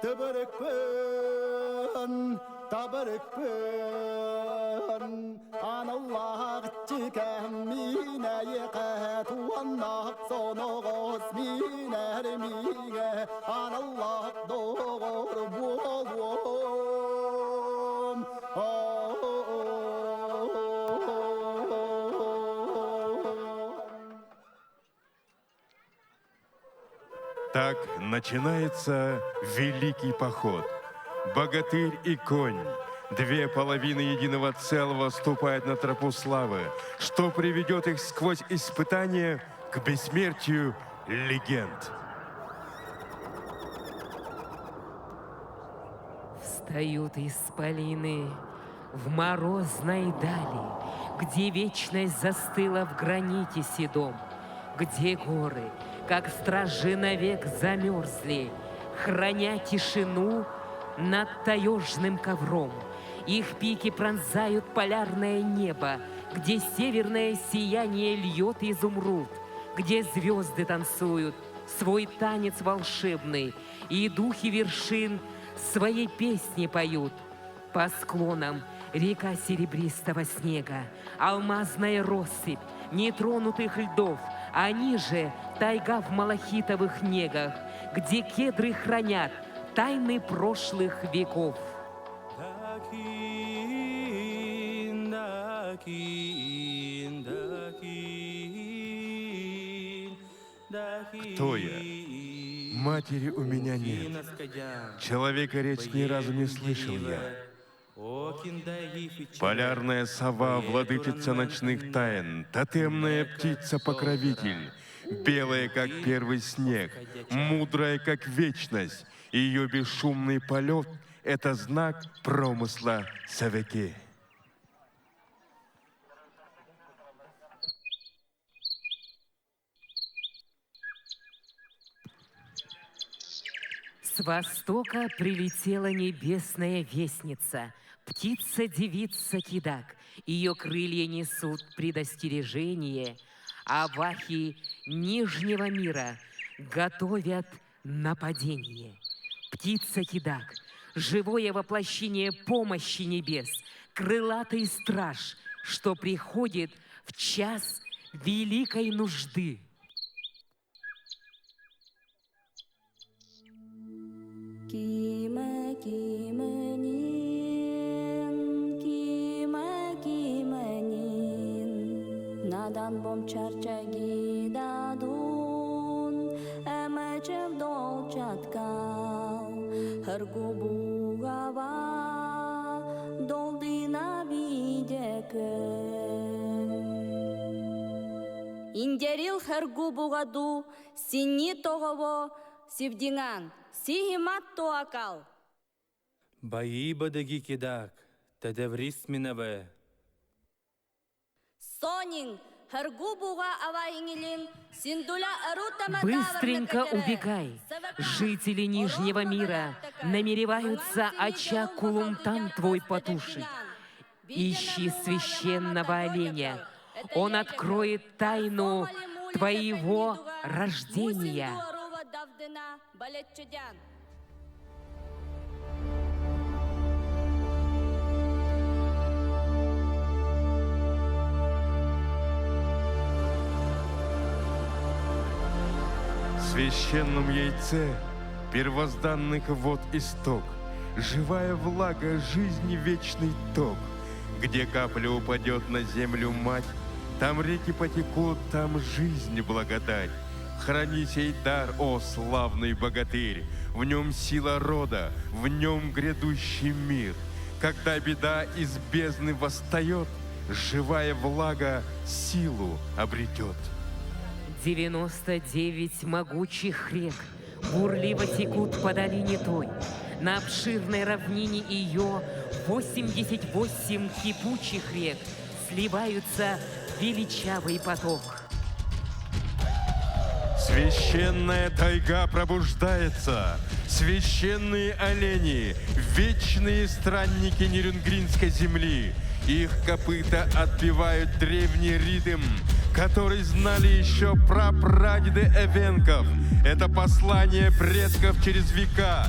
Табарыкпын, табарыкпын, аналлах Так начинается великий поход. Богатырь и конь, две половины единого целого ступают на тропу славы, что приведет их сквозь испытания к бессмертию легенд. Встают исполины в морозной дали, Где вечность застыла в граните седом, Где горы, как стражи навек замерзли, Храня тишину над таежным ковром. Их пики пронзают полярное небо, Где северное сияние льет изумруд, Где звезды танцуют свой танец волшебный, И духи вершин свои песни поют. По склонам река серебристого снега, Алмазная россыпь нетронутых льдов, А ниже тайга в малахитовых негах, Где кедры хранят тайны прошлых веков. Кто я? Матери у меня нет. Человека речь ни разу не слышал я. Полярная сова, владычица ночных тайн, тотемная птица-покровитель, белая, как первый снег, мудрая, как вечность. Ее бесшумный полет — это знак промысла Савеки. С востока прилетела небесная вестница, птица-девица Кидак. Ее крылья несут предостережение, а вахи Нижнего мира готовят нападение. Птица-кидак, живое воплощение помощи небес, крылатый страж, что приходит в час великой нужды. Кима киманин, кима киманин, надан бом чарчаги дадун, эмечев дол чаткал, хыргу бугава, долдина бидекен. Индерил хыргу бугаду, синни тогово, сивдинган, сихимат туакал. Баиба даги кидак, тедеврис минаве. Сонин, хыргу буга аваингилин, синдуля арутама Быстренько убегай! Жители Нижнего мира намереваются очаг Кулумтан твой потушить. Ищи священного оленя. Он откроет тайну твоего рождения. В священном яйце первозданных вод исток, Живая влага жизни вечный ток. Где капля упадет на землю мать, Там реки потекут, там жизнь благодать. Храни сей дар, о славный богатырь, В нем сила рода, в нем грядущий мир. Когда беда из бездны восстает, Живая влага силу обретет. 99 могучих рек бурливо текут по долине той. На обширной равнине ее 88 кипучих рек сливаются в величавый поток. Священная тайга пробуждается. Священные олени, вечные странники Нерюнгринской земли. Их копыта отбивают древний ритм, который знали еще прапрадеды эвенков. Это послание предков через века.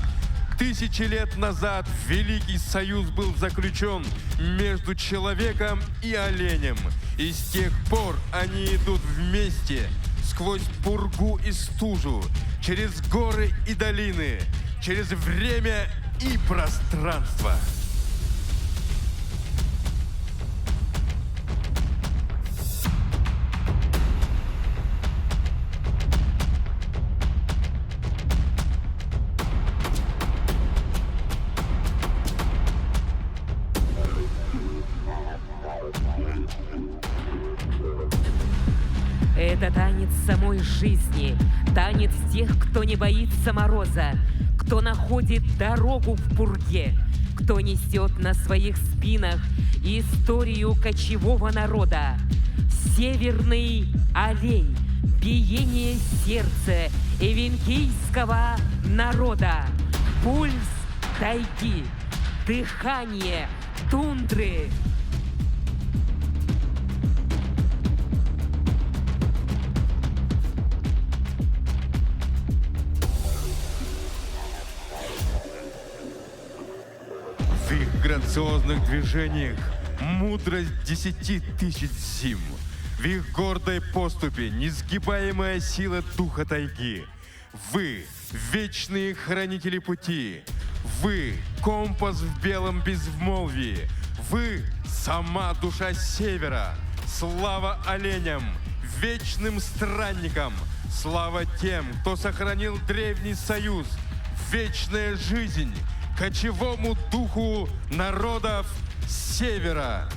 Тысячи лет назад Великий Союз был заключен между человеком и оленем. И с тех пор они идут вместе сквозь пургу и стужу, через горы и долины, через время и пространство. Это танец самой жизни, танец тех, кто не боится мороза, кто находит дорогу в пурге, кто несет на своих спинах историю кочевого народа. Северный олень, биение сердца эвенкийского народа, пульс тайги, дыхание тундры. В их грациозных движениях мудрость десяти тысяч зим. В их гордой поступе несгибаемая сила духа тайги. Вы – вечные хранители пути. Вы – компас в белом безмолвии. Вы – сама душа севера. Слава оленям, вечным странникам. Слава тем, кто сохранил древний союз. Вечная жизнь кочевому духу народов Севера.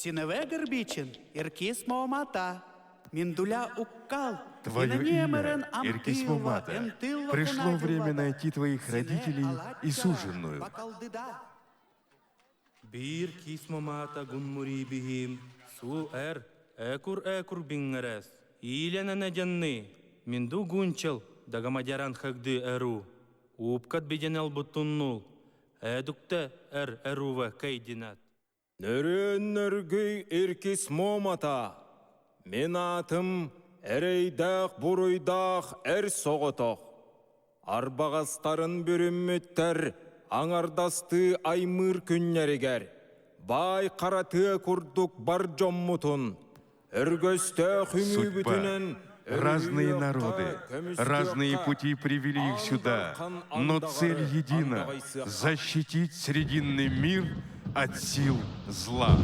Синеве горбичин, иркис моомата, миндуля уккал, Твое имя, Иркис Мумата. Пришло время найти твоих родителей и суженую. Биир кис момата гунмури бихим, су эр, экур экур биңерес. Иленене жанны, минду гунчел, дагамадяран хагды эру. Упкат биденел бутуннул, эдукте эр эрува кейдинат. Нөрөн нөргөй иркис момата. Мен атым эрейдах буруйдах эр соғотох. Арбағастарын бүрүммүттер аңардасты аймыр күннеригер. Бай қаратыа курдук бар жоммутун. Өргөстө Судьба. Разные народы, разные пути привели их сюда, но цель едина – защитить Срединный мир от сил зла.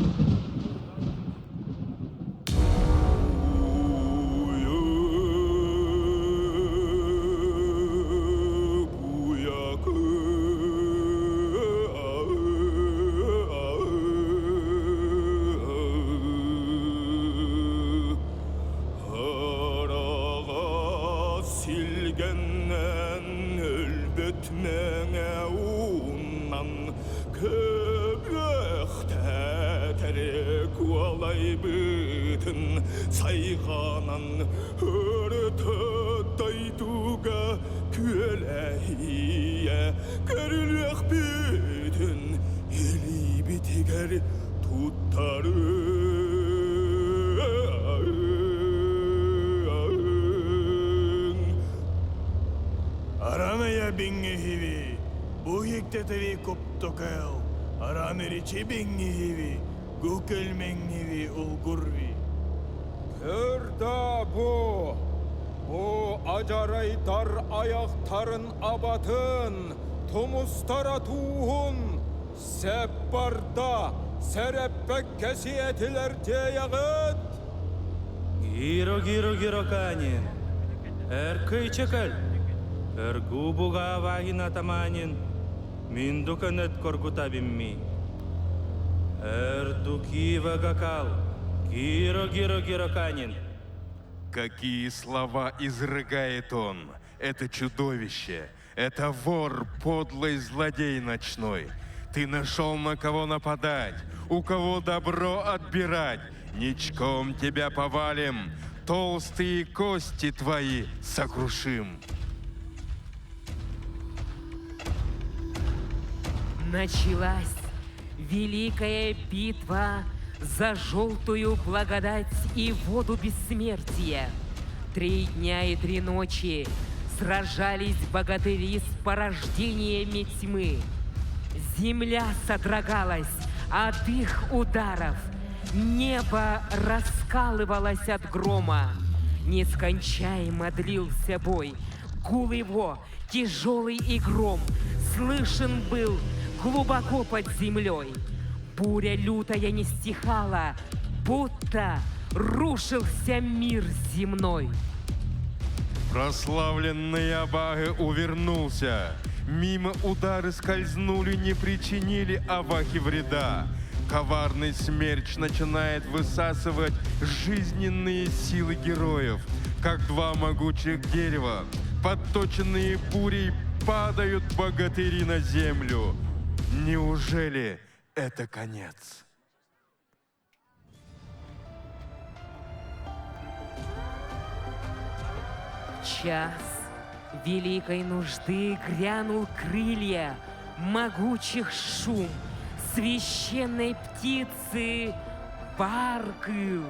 Силгеннен өлбөт меңе уннан Көбөктәтерек уалайбытын сайғанан өрті дайдуга күөләхие көрүлөк бүтүн элибитигер туттарын. Араная биңҥиһиви, бу хиктетеви куптукел, араныричи биңҥиһиви, гукелмеңҥиви улгурви. Көрда бу, бу ажарайдар аяқтарын абатын, тумустара туһун, сәп барда, сәрәппәк кәсиетилер теягыт. Гиро, гиро, гиро канин. Эр кыйчыкыл. Эр губуга вагина таманин. Миндуканет коргутабимми. Эр дукива гакал. Гиро, гиро, гироканин. Какие слова изрыгает он, это чудовище, это вор, подлый злодей ночной. Ты нашел на кого нападать, у кого добро отбирать. Ничком тебя повалим, толстые кости твои сокрушим. Началась великая битва за желтую благодать и воду бессмертия. 3 дня и 3 ночи сражались богатыри с порождениями тьмы. Земля содрогалась от их ударов, небо раскалывалось от грома. Нескончаемо длился бой, гул его, тяжелый и гром, слышен был глубоко под землей. Буря лютая не стихала, будто рушился мир земной. Прославленный Абаге увернулся. Мимо удары скользнули, не причинили Авахе вреда. Коварный смерч начинает высасывать жизненные силы героев, как два могучих дерева, подточенные бурей, падают богатыри на землю. Неужели это конец? В час великой нужды грянул крылья могучих шум священной птицы Баргыл.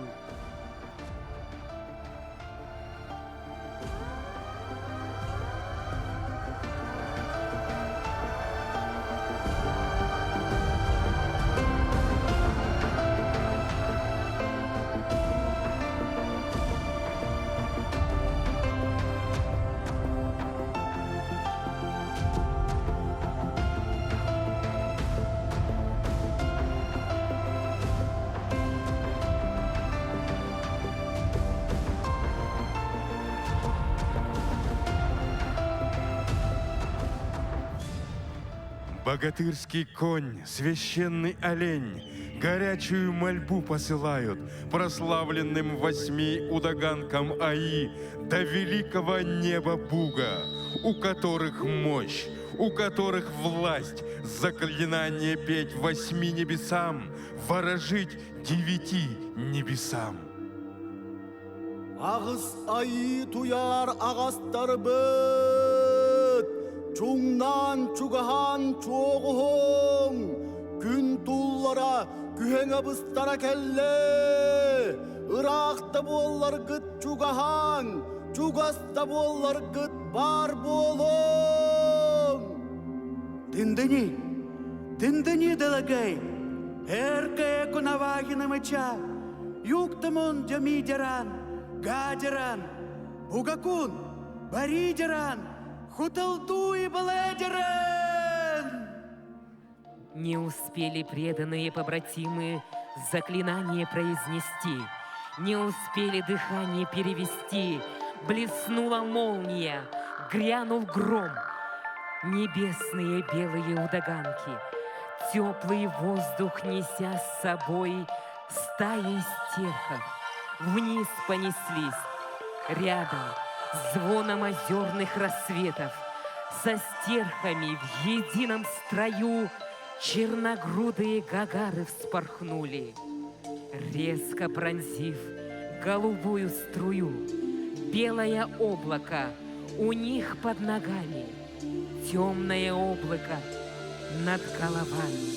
Богатырский конь, священный олень, горячую мольбу посылают прославленным 8 удаганкам Аи до великого неба Буга, у которых мощь, у которых власть заклинание петь 8 небесам, ворожить 9 небесам. Ағыз айы туяр ағастар бөт, чуңнан чугахан чоғуң, күн туллара күхең абыстара кәлле, ырақта боллар гыт чугахан, чугаста боллар гыт бар болың. Дындыни, дындыни дылагай, эрке кунавахина мыча, юктамон дямидеран, гадеран, бугакун, баридеран, хуталду и баледеран. Не успели преданные побратимы заклинание произнести, не успели дыхание перевести, блеснула молния, грянул гром. Небесные белые удаганки, теплый воздух неся с собой стаи стерхов, вниз понеслись, рядом звоном озерных рассветов, со стерхами в едином строю черногрудые гагары вспорхнули, резко пронзив голубую струю, белое облако у них под ногами, темное облако над головами.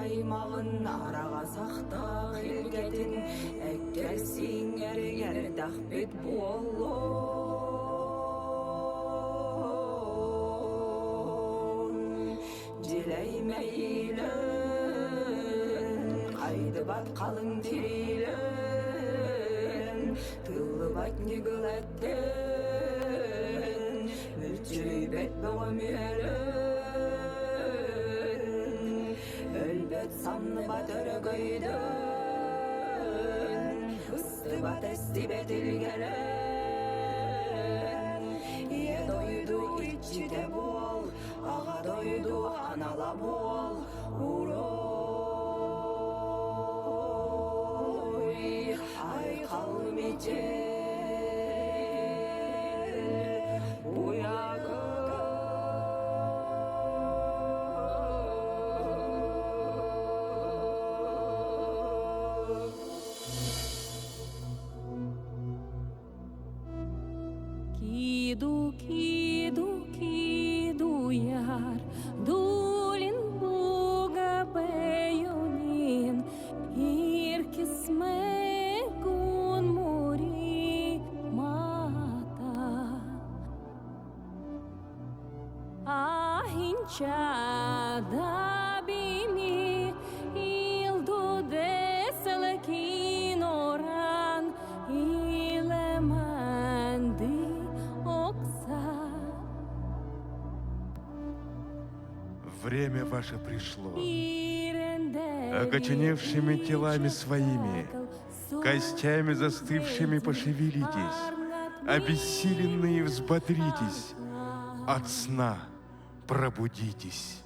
аймаҕын араҕас ахтаах илгэтин эккэр сииҥҥэр иҥэрдэхпит буоллун. Дьилэй мэйиилэн, хайдыбат халыҥ тириилэн, тыллыбат ньыгыл эттэн, мүлчүйбэт бөҕө мүөлэн, өлбөт самныбат өрөгөйдөн, быстыбат эстибэт илгэлэн, ийэ дойду иччитэ буол, аҕа дойду анала буол, уруй, айхал мичил, уйагы. Киду, киду, киду яр, дулин буга бэйонин, иркисме гун мури мата. Ахинча да бими, илду деселекиноран, илеманды окса. Время ваше пришло. Окоченевшими телами своими, костями застывшими пошевелитесь, обессиленные взбодритесь, от сна пробудитесь.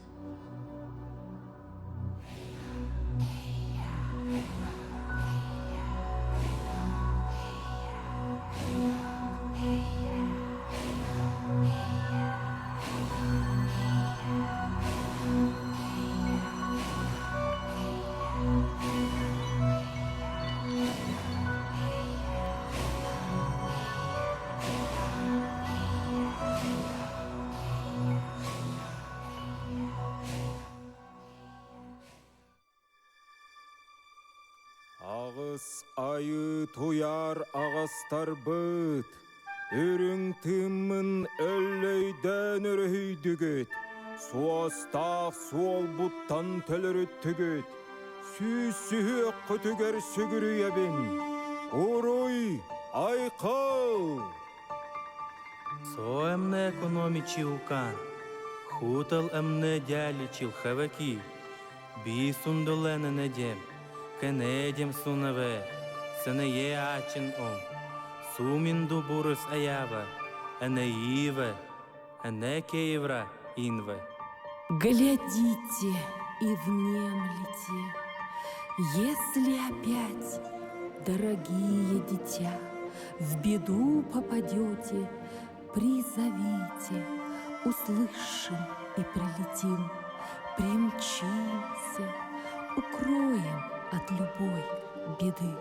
Аҕыс айыы туйаар аҕастарбыт, үрүҥ тыыммын өллөйдөөн өрөһүйдүгүт, суостаах суолбуттан төлөрүттүгүт, сүүс сүһүөххүтүгэр сүгүрүйэбин. Уруй, айхал! Соэмне экономичилкан, хутал эмне дяличил хаваки, би сундулене дем, кенедем сунаве, сенее ачин ом, суминду бурус аява, энеиве, энекеевра инве. Глядите и внемлите, если опять, дорогие дитя, в беду попадете, призовите, услышим и прилетим, примчимся, укроем от любой беды.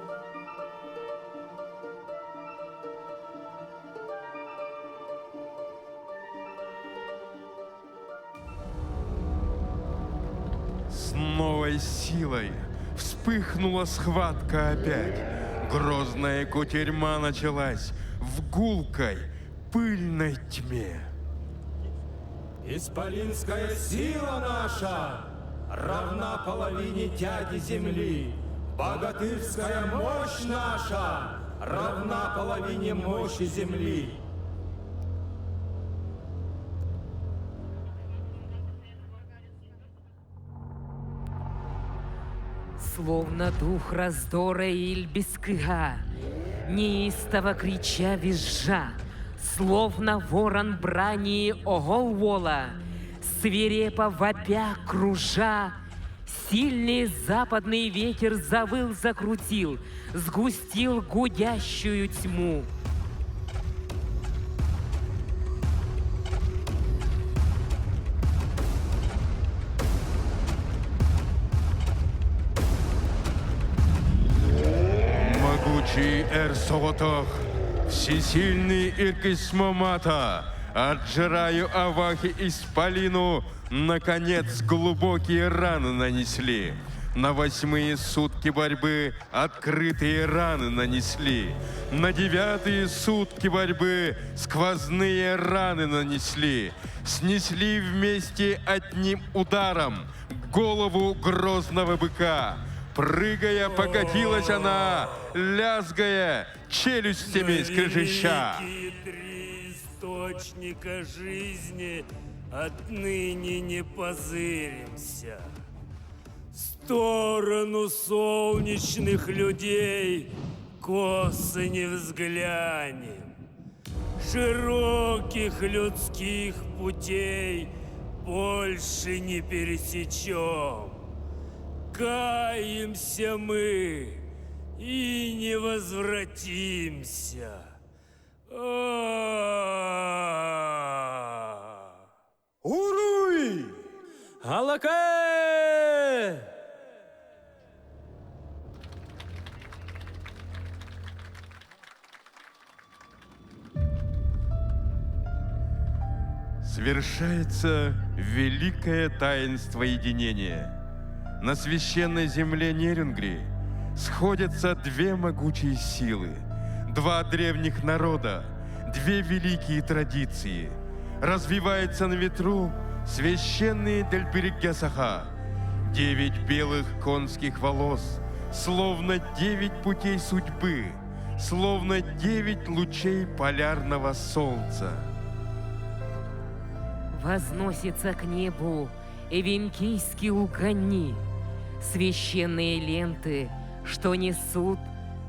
С новой силой вспыхнула схватка опять. Грозная кутерьма началась в гулкой, пыльной тьме. Исполинская сила наша равна половине тяги земли. Богатырская мощь наша равна половине мощи земли. Словно дух раздора иль бескыга, неистово крича визжа, словно ворон брани оголвола, свирепо вопя кружа, сильный западный ветер завыл, закрутил, сгустил гудящую тьму. Могучий Эр Соготох, всесильный Иркисмамата, Аджираю Авахи Исполину, наконец, глубокие раны нанесли. На восьмые сутки борьбы открытые раны нанесли. На девятые сутки борьбы сквозные раны нанесли. Снесли вместе одним ударом голову грозного быка. Прыгая, покатилась она, лязгая, челюстями скрежеща. Великие три источника жизни отныне не позыримся. В сторону солнечных людей косо не взглянем. Широких людских путей больше не пересечем. Каемся мы и не возвратимся. Уруй! Алакай! Свершается великое таинство единения. На священной земле Нерюнгри сходятся две могучие силы, два древних народа, две великие традиции. Развивается на ветру священные Дельберегясаха, девять белых конских волос, словно девять путей судьбы, словно девять лучей полярного солнца. Возносится к небу эвенкийские угони, священные ленты, что несут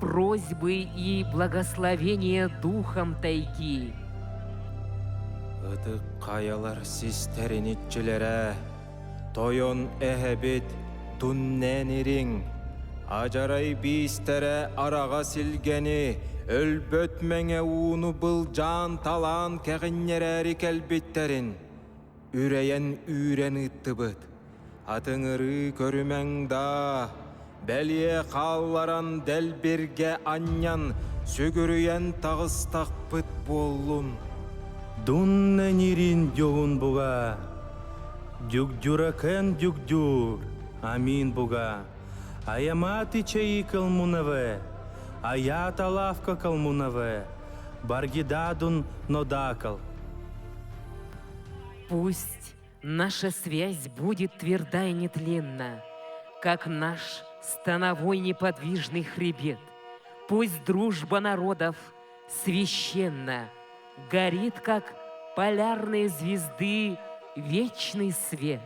просьбы и благословения духом тайги. Ытык хайалар систэрин иччилэрэ, тойон эһэбит туннэнириҥ, адьарай биистэрэ араҕас илгэни, өлбөт мэҥэ ууну былдьаан талаан кэҕиннэрээри кэлбиттэрин, үрэйэн үүрэн ыыттыбыт. Атыҥырыы көрүмэҥ даа, бэлиэ хаалларан дэлбиргэ анньан, сүгүрүйэн таҕыстахпыт буоллун. Дунна нирин дьоһун буга, Дюгдюракен дюгдюр, амин буга, Аямати чаи калмунаве, Аята лавка калмунаве, Баргидадун нодакал. Пусть наша связь будет тверда и нетленна, как наш становой неподвижный хребет. Пусть дружба народов священна, горит, как полярные звезды, вечный свет.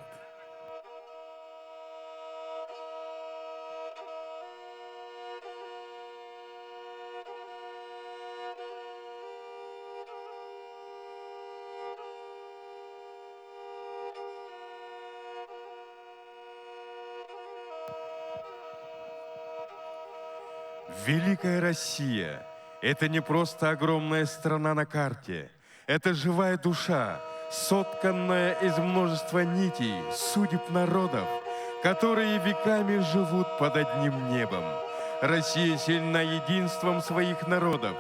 Великая Россия – это не просто огромная страна на карте. Это живая душа, сотканная из множества нитей, судеб народов, которые веками живут под одним небом. Россия сильна единством своих народов.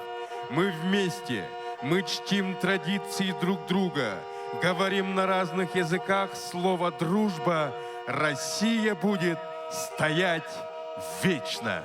Мы вместе, мы чтим традиции друг друга, говорим на разных языках слово «дружба». Россия будет стоять вечно.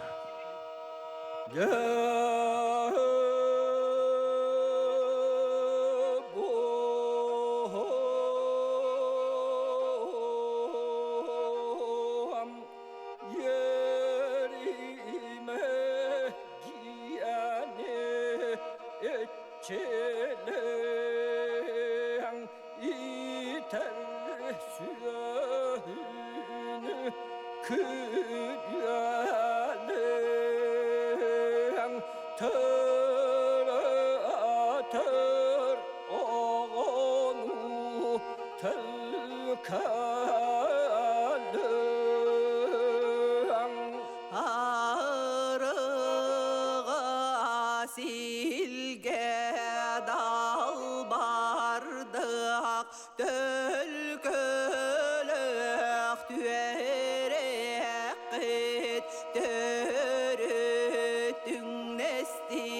Арыға силге далбардық, төлкөлөх түөрек қит, төрүттүң нестибетин.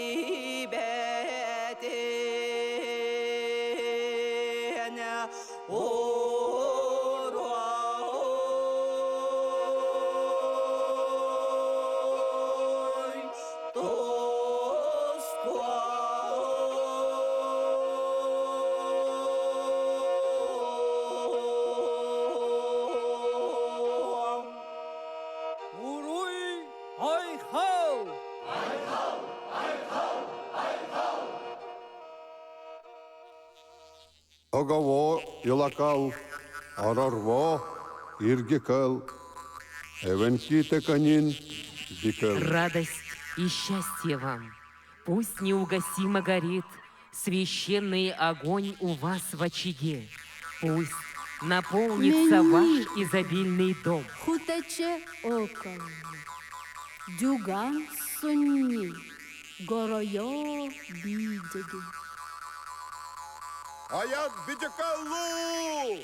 Тогово Илакал, Арарво Иргикал, Эвенки Теканин Бикел. Радость и счастье вам! Пусть неугасимо горит священный огонь у вас в очаге. Пусть наполнится ваш изобильный дом. Хутаче окол. Дюган сунни. Горойо бидеги. Аят Бидикаллу!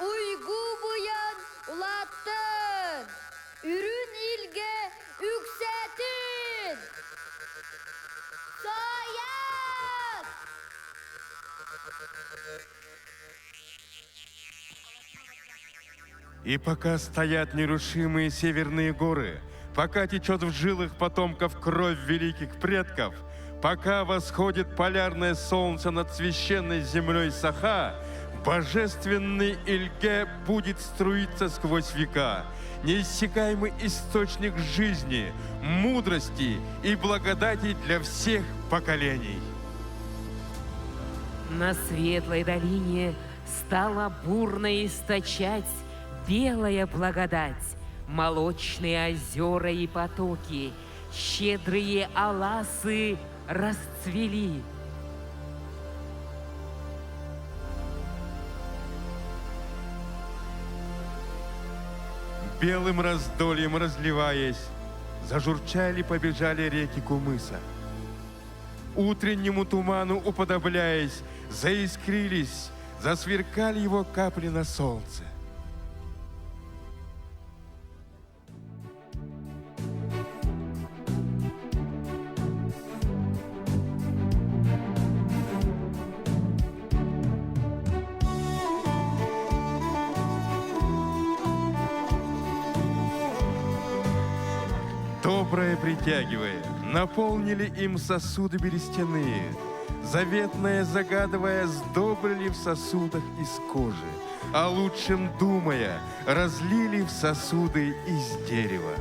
Уйгу буян улааттын, үрүн илгэ үксээтин! Сояк! И пока стоят нерушимые северные горы, пока течет в жилах потомков кровь великих предков, пока восходит полярное солнце над священной землей Саха, божественный Ильге будет струиться сквозь века, неиссякаемый источник жизни, мудрости и благодати для всех поколений. На светлой долине стала бурно источать белая благодать, молочные озера и потоки, щедрые аласы расцвели. Белым раздольем разливаясь, зажурчали, побежали реки Кумыса. Утреннему туману уподобляясь, заискрились, засверкали его капли на солнце. Доброе притягивая, наполнили им сосуды берестяные, заветное загадывая, сдобрили в сосудах из кожи, а лучшем думая, разлили в сосуды из дерева.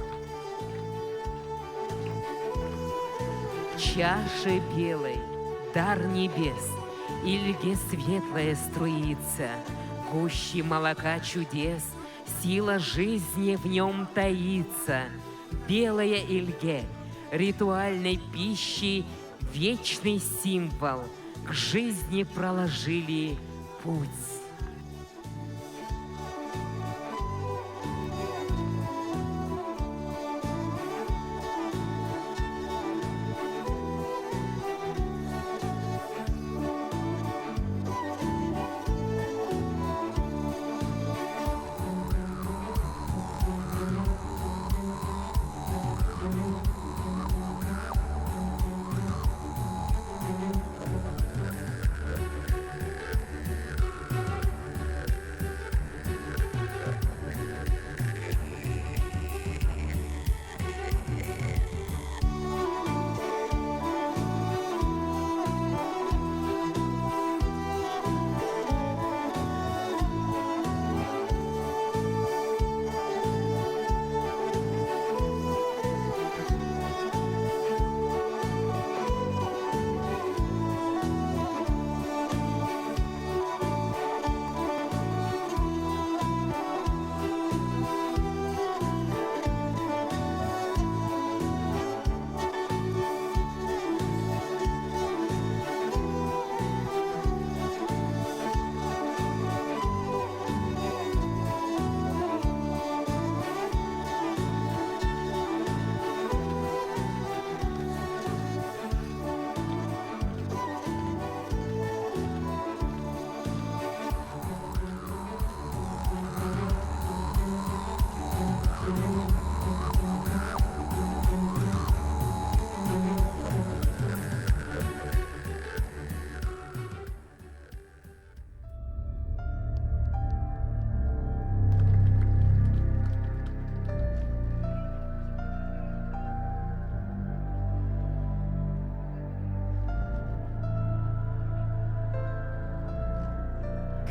Чаши белой, дар небес, Ильге светлая струится, Гуще молока чудес, сила жизни в нем таится. Белая Ильге, ритуальной пищи вечный символ, к жизни проложили путь.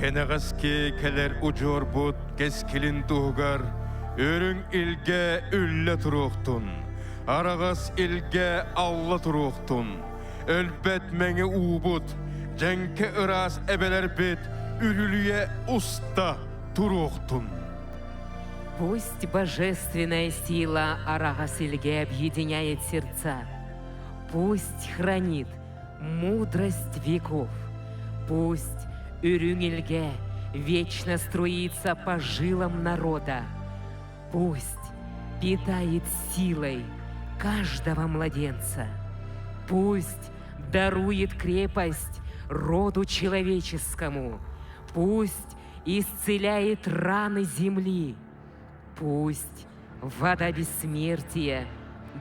Кэнэҕэски кэлэр удьуорбут кэскилин туһугар, үрүҥ илгэ үллэ туруохтун. Араҕас илгэ алла туруохтун, өлбөт мэҥэ уубут, дьэҥкэ ыраас эбэлэрбит үрүлүйэ уста туруохтун. Пусть божественная сила Арагас-Ильге объединяет сердца. Пусть хранит мудрость веков. Пусть Үрүҥ-Илгэ вечно струится по жилам народа. Пусть питает силой каждого младенца. Пусть дарует крепость роду человеческому. Пусть исцеляет раны земли. Пусть вода бессмертия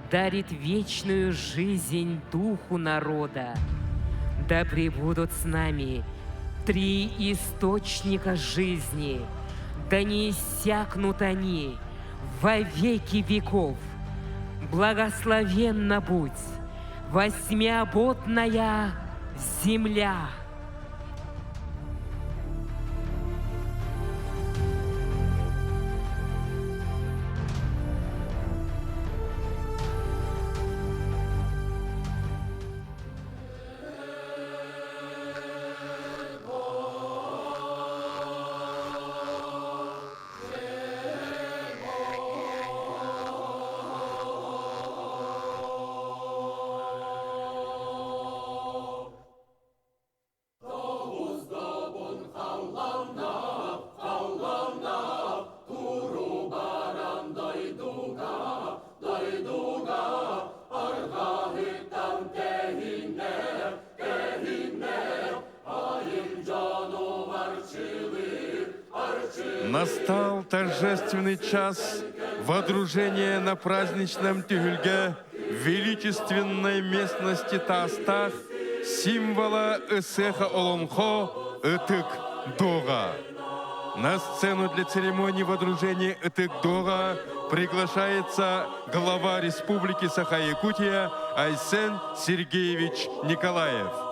дарит вечную жизнь духу народа. Да пребудут с нами три источника жизни, да не иссякнут они во веки веков. Благословенна будь восьмиоботная земля. Настал торжественный час водружения на праздничном тюгюльге величественной местности Таастаах символа Ысыаха Олоҥхо Ытык Дуоҕа. На сцену для церемонии водружения Ытык Дуоҕа приглашается глава Республики Саха-Якутия Айсен Сергеевич Николаев.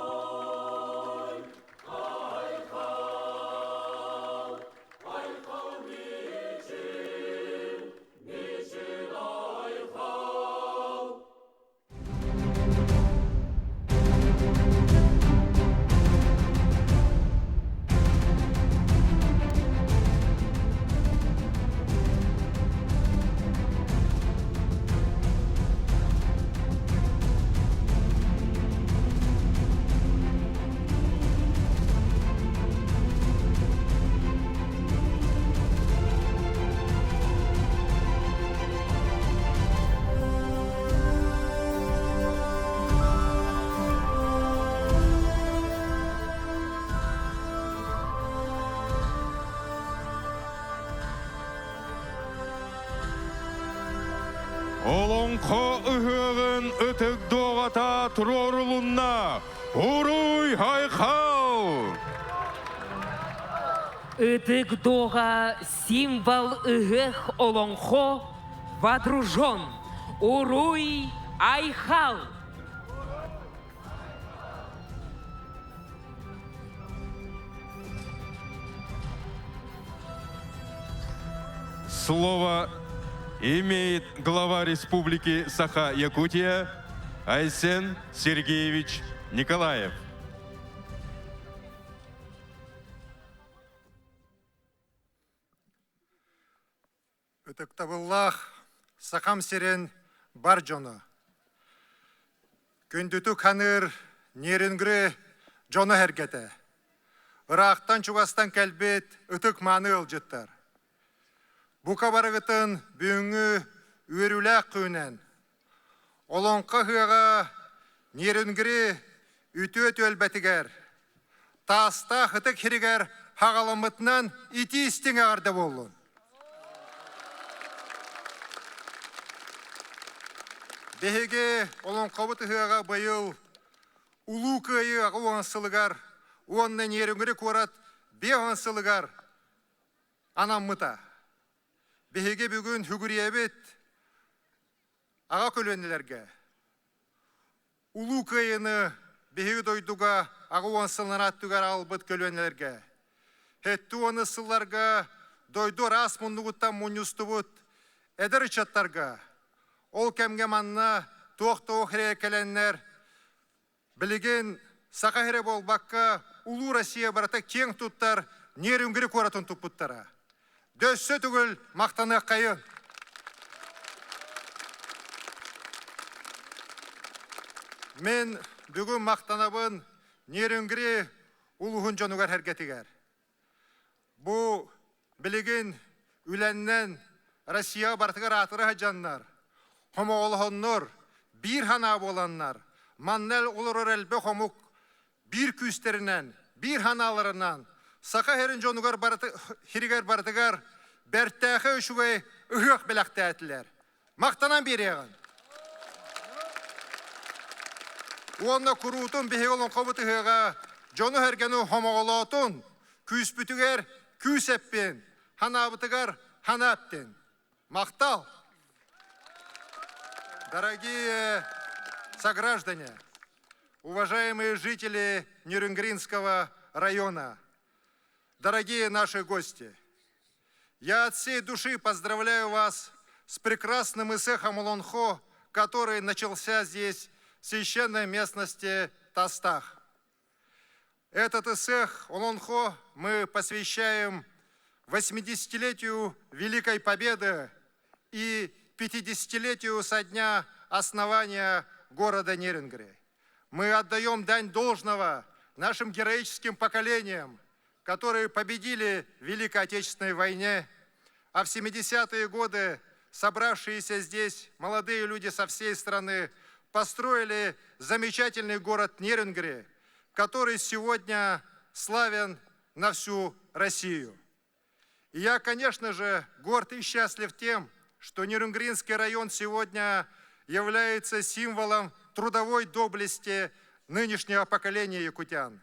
Олоҥхо ыһыаҕын ытык дуоҕата туруорулунна! Уруй-айхал! Ытык дуоҕа символ ыһыах олоҥхо водружен! Уруй-айхал! Слово имеет глава Республики Саха-Якутия Айсен Сергеевич Николаев. Ытыктабыллаах Сахам сирин бар дьоно! Күндүтүк ханыыр Нерюнгри дьоно-сэргэтэ! Ыраахтан-чугастан кэлбит ытык-мааны ыалдьыттар! Бука барыгытын бүгүҥҥү үөрүүлээх күнүнэн Олоҥхо ыһыаҕа Нерюнгри үтүө түөлбэтигэр, Таастаах ытык сиригэр хаҕаламмытынан итии-истиҥ эҕэрдэ буоллун! Биһиги олоҥхобут ыһыаҕа быйыл Улуу Кыайыы 80 сылыгар уонна Нерюнгри куорат 50 сылыгар анаммыта. Биһиги бүгүн сүгүрүйэбит аҕа көлүөнэлэргэ. Улуу Кыайыыны биһиги дойдуга 80 сылынан аттыгар аҕалбыт көлүөнэлэргэ. 70 сылларга дойду араас муннугуттан мунньустубут эдэр ыччаттарга. Ол кэмҥэ манна туох-туох эрэ кэлэннэр, билигин Саха сирэ буолбакка, улуу Россия барыта киэҥ туттар Нерюнгри куоратын туппуттара. Дөссө төгүл махтаныаххайын! Мин бүгүн махтанабын Нерюнгри улууһун дьонугар сэргэтигэр. Бу билигин үлэннэн Россияҕа барытыгар аатыра сылдьаннар, хомоҕолоһоннор, биир санаа буоланнар, манна олорор элбэх омук биир күүстэринэн, биир санааларынан Саха сирин дьонугар барыты, сиригэр барытыгар бэртээхэй үчүгэй ыһыах бэлэхтээтилэр. Махтанан биэриэҕин. Уонна куруутун биһиги олоҥхобут ыһыаҕа дьону-сэргэни хомоҕолоотун, күүспүтүгэр күүс эппин, ханаабытыгар хана эптин. Махтал! Дорогие сограждане, уважаемые жители Нерюнгринского района, дорогие наши гости, я от всей души поздравляю вас с прекрасным Исехом Олонхо, который начался здесь, в священной местности Тастах. Этот Исех Олонхо мы посвящаем 80-летию Великой Победы и 50-летию со дня основания города Нерюнгри. Мы отдаем дань должного нашим героическим поколениям, которые победили в Великой Отечественной войне, а в 70-е годы собравшиеся здесь молодые люди со всей страны построили замечательный город Нерюнгри, который сегодня славен на всю Россию. И я, конечно же, горд и счастлив тем, что Нерюнгринский район сегодня является символом трудовой доблести нынешнего поколения якутян.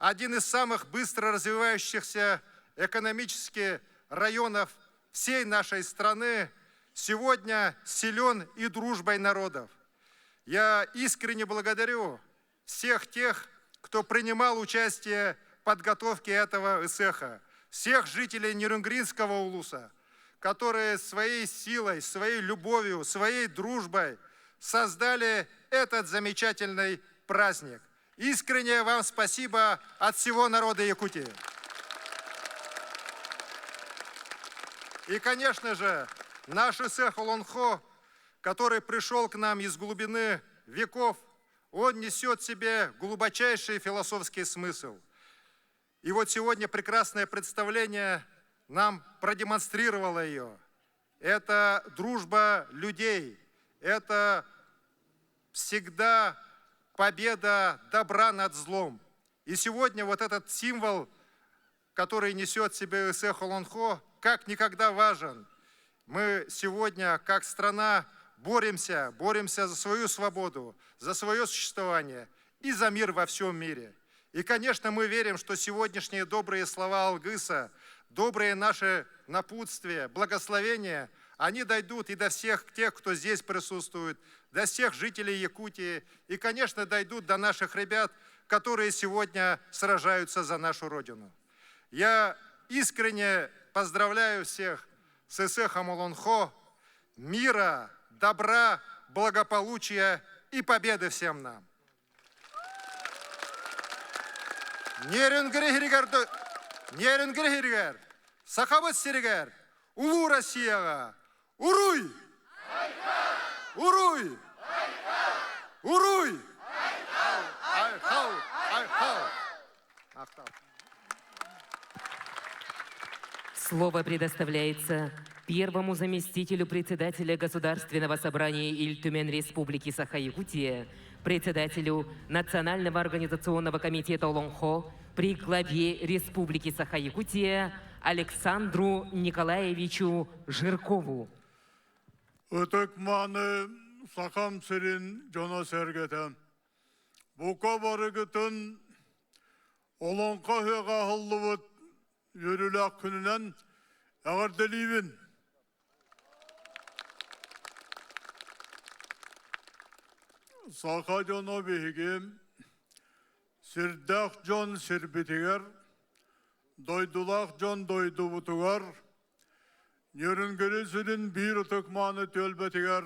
Один из самых быстро развивающихся экономически районов всей нашей страны сегодня силен и дружбой народов. Я искренне благодарю всех тех, кто принимал участие в подготовке этого исеха, всех жителей Нерюнгринского улуса, которые своей силой, своей любовью, своей дружбой создали этот замечательный праздник. Искренне вам спасибо от всего народа Якутии. И, конечно же, наш Исех Олонхо, который пришел к нам из глубины веков, он несет в себе глубочайший философский смысл. И вот сегодня прекрасное представление нам продемонстрировало ее. Это дружба людей, это всегда победа добра над злом. И сегодня вот этот символ, который несет в себе Исех Олонхо, как никогда важен. Мы сегодня, как страна, боремся, боремся за свою свободу, за свое существование и за мир во всем мире. И, конечно, мы верим, что сегодняшние добрые слова Алгыса, добрые наши напутствия, благословения, они дойдут и до всех тех, кто здесь присутствует, до всех жителей Якутии и, конечно, дойдут до наших ребят, которые сегодня сражаются за нашу Родину. Я искренне поздравляю всех с Исехом Олонхо, мира, добра, благополучия и победы всем нам. Нерюнгри сиригэр, Сахабыт сиригэр, Улуу Россияҕа, Уруй! Уруй! Уруй! Айхал! Айхал! Айхал! Слово предоставляется первому заместителю председателя Государственного собрания Ил Түмэн Республики Саха-Якутия, председателю Национального организационного комитета Олонхо при главе Республики Саха-Якутия Александру Николаевичу Жиркову. Ытык-мааны Сахам сирин дьоно-сэргэтэ. Бука барыгытын Олоҥхо ыһыаҕа аһыллыбыт үөрүүлээх күнүнэн эҕэрдэлиибин! Саха дьоно биһиги сирдээх дьон сирбитигэр, дойдулаах дьон дойдубутугар, Ньөрүнгүрү сүрүн биир ытык мааны түөлбэтигэр.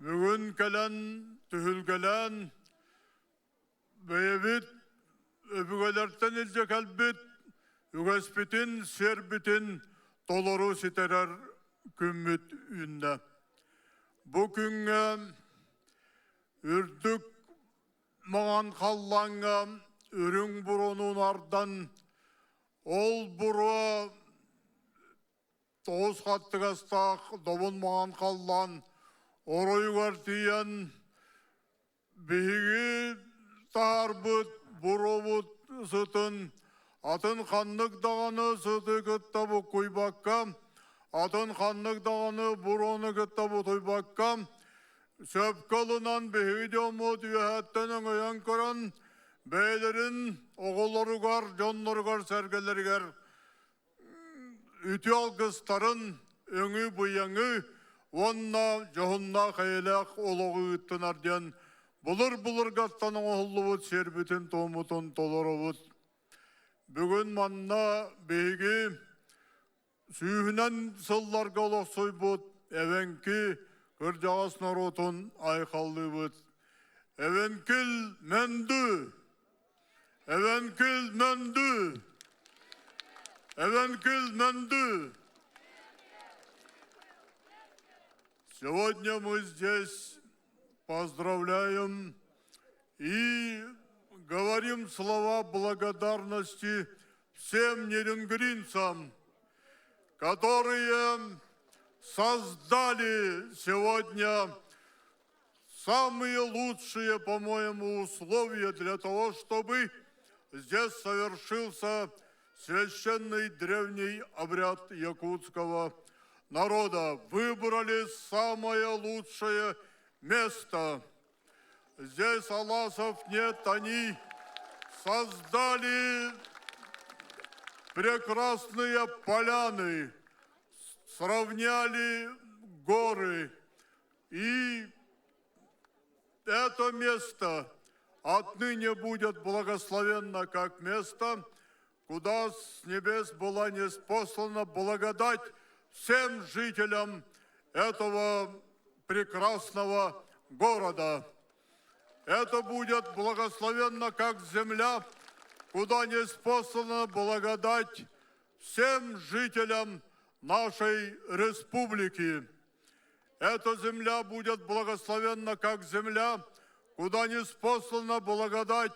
Бүгүн кэлэн түһүлгэлээн бэйэбит өбүгэлэртэн илдьэ кэлбит үгэспитин, сиэрбитин толору ситэрэр күммүт үүннэ. Бу күҥҥэ үрдүк маҥан халлааҥҥа үрүҥ буруонун ардан, ол буруо тоҕус хаттыгастаах добун маҥан халлаан оройугар тиийэн биһиги таһаарбыт буруобут сытын атын ханнык даҕаны сыты кытта буккуйбакка, атын ханнык даҕаны буруону кытта бутуйбакка, сөпкө ылынан биһиги дьоммут үөһэттэн өҥөйөн көрөн, бэйэлэрин оҕолоругар, дьонноругар-сэргэлэригэр үтүө алгыстарын өҥү-быйаҥы уонна дьоһуннаах эйэлээх олоҕу ыыттынар диэн былыр-былыргаттан оҥоһуллубут сиэрбитин-туоммутун толоробут. Бүгүн манна биһиги сүүһүнэн сылларга олохсуйбут эбэҥки кырдьаҕас норуотун айхаллыыбыт. Эбэҥкил мэнды! Эвенкил мөндү! Эвенкил мөндү! Сегодня мы здесь поздравляем и говорим слова благодарности всем нерюнгринцам, которые создали сегодня самые лучшие, по-моему, условия для того, чтобы здесь совершился священный древний обряд якутского народа. Выбрали самое лучшее место. Здесь аласов нет, они создали прекрасные поляны, сравняли горы. И это место отныне будет благословенно как место, куда с небес была неспослана благодать всем жителям этого прекрасного города. Это будет благословенно как земля, куда неспослана благодать всем жителям нашей республики. Эта земля будет благословенна, как земля, куда неспослана благодать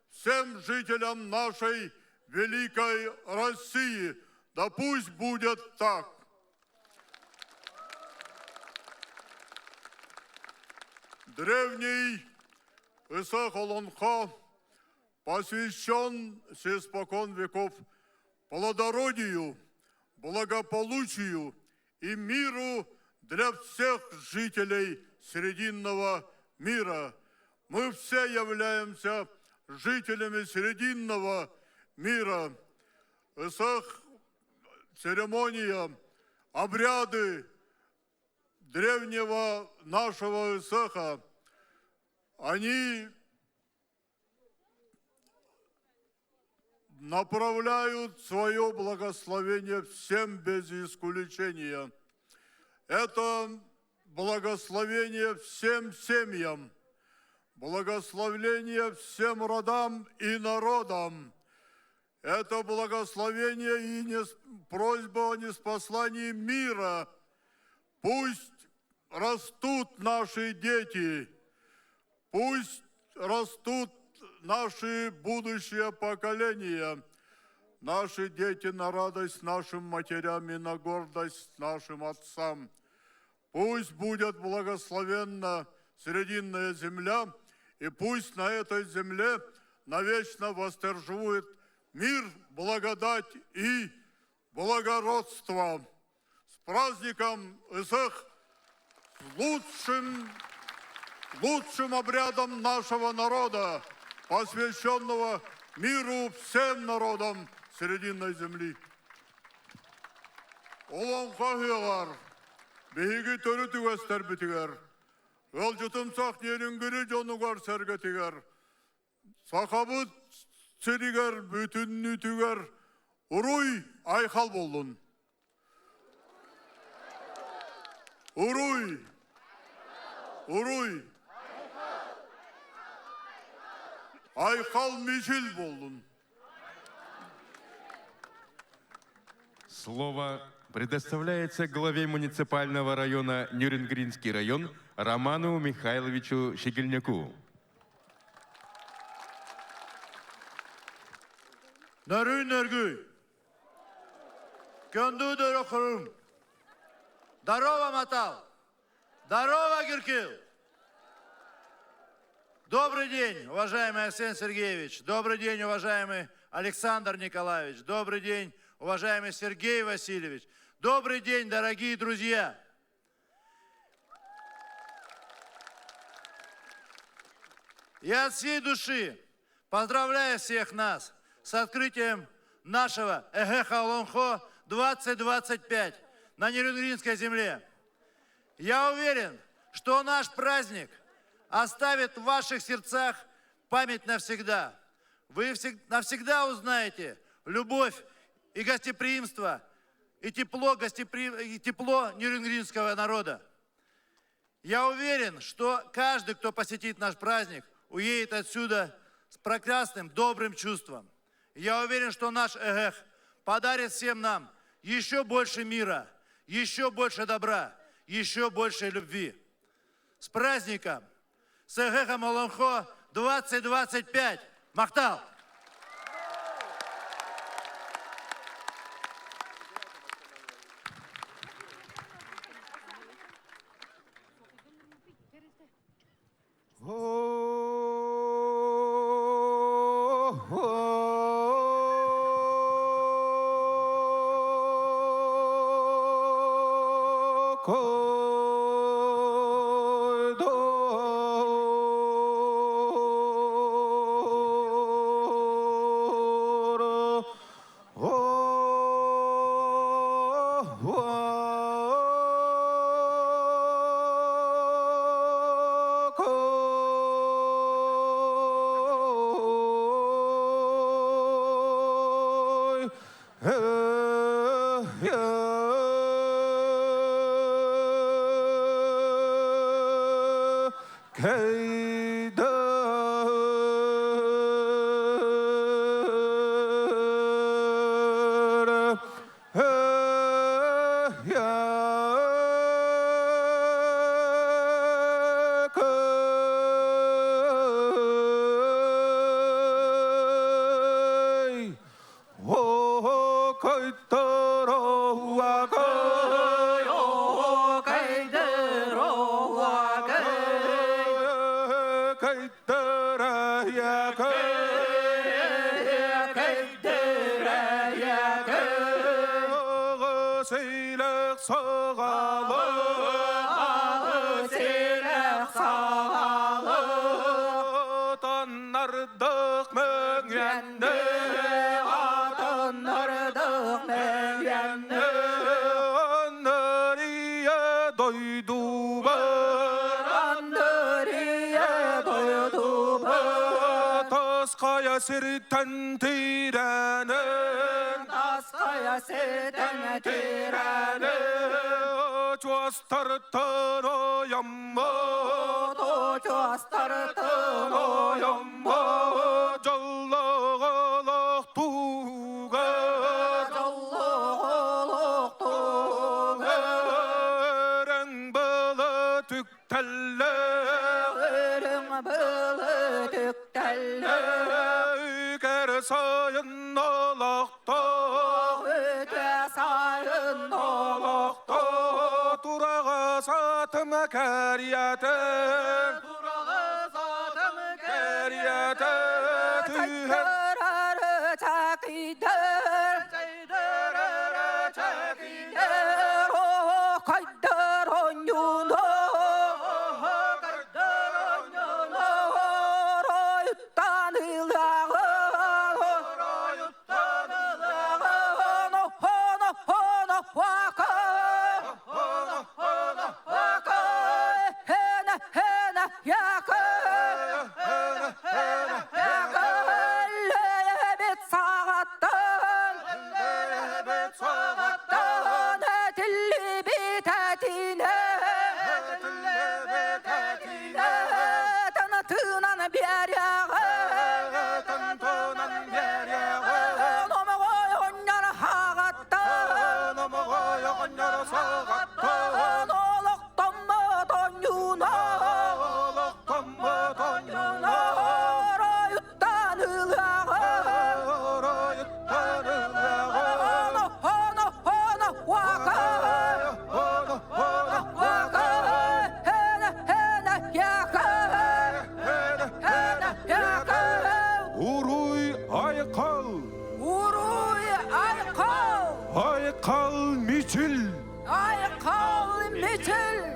всем жителям нашей великой России. Да пусть будет так. Древний Исаак Олонхо посвящен испокон веков плодородию, благополучию и миру для всех жителей Срединного мира. Мы все являемся жителями Срединного мира. Исах, церемония, обряды древнего нашего Исаха, они направляют свое благословение всем без исключения. Это благословение всем семьям, благословение всем родам и народам. Это благословение и не, просьба о неспослании мира. Пусть растут наши дети, пусть растут наши будущие поколения, наши дети на радость нашим матерям и на гордость нашим отцам. Пусть будет благословенна Срединная земля, и пусть на этой земле навечно восторжествует мир, благодать и благородство. С праздником Исах, с лучшим, лучшим обрядом нашего народа, посвященного миру всем народам Срединной земли. Олоҥхо ыһыаҕар, биһиги төрүт үгэстэрбитигэр, ыалдьытымсах Нерюнгри дьонугар-сэргэтигэр, Сахабыт сиригэр бүтүннүүтүгэр уруй айхал буоллун! Уруй! Уруй! Айхал мичил буоллун! Слово предоставляется главе муниципального района Нерюнгринский район Роману Михайловичу Щегельняку. Нөрүй нөргүй. Көндүү дөрө Здорово, Матал! Здорово, Гиркил! Добрый день, уважаемый Арсен Сергеевич. Добрый день, уважаемый Александр Николаевич. Добрый день, уважаемый Сергей Васильевич. Добрый день, дорогие друзья. Я от всей души поздравляю всех нас с открытием нашего Ыһыаха Олоҥхо 2025 на Нерюнгринской земле. Я уверен, что наш праздник оставит в ваших сердцах память навсегда. Вы навсегда узнаете любовь и гостеприимство, и тепло нерюнгринского народа. Я уверен, что каждый, кто посетит наш праздник, уедет отсюда с прекрасным, добрым чувством. Я уверен, что наш Ыһыах подарит всем нам еще больше мира, еще больше добра, еще больше любви. С праздником! С Ыһыахом Олоҥхо 2025! Махтал! Сиртэн тирэнэн Таская сиртэн тирэнэн Чуастартан оямма Чуастартан оямма Жаллагалах туга Жаллагалах туга Эрэң бала түктэллэ Эрэң бала түктэллэ Үкэр сайын олохто Үкэр сайын олохто Тураға сатым кәриятын Тураға сатым кәриятын Чайдырары чакыйдыр Чайдырары чакыйдыр О, кайдыр онюно Кайдыр онюно Роюттан ылағын Роюттан ылағын Охоно, хоно, вака Охоно, хоно, вака Хена, хена, яка Хена, хена, яка Лебет сағаттан Лебет сағаттан Әтілі бетәтіне Әтілі бетәтіне Айхал Мичил! Айхал Мичил!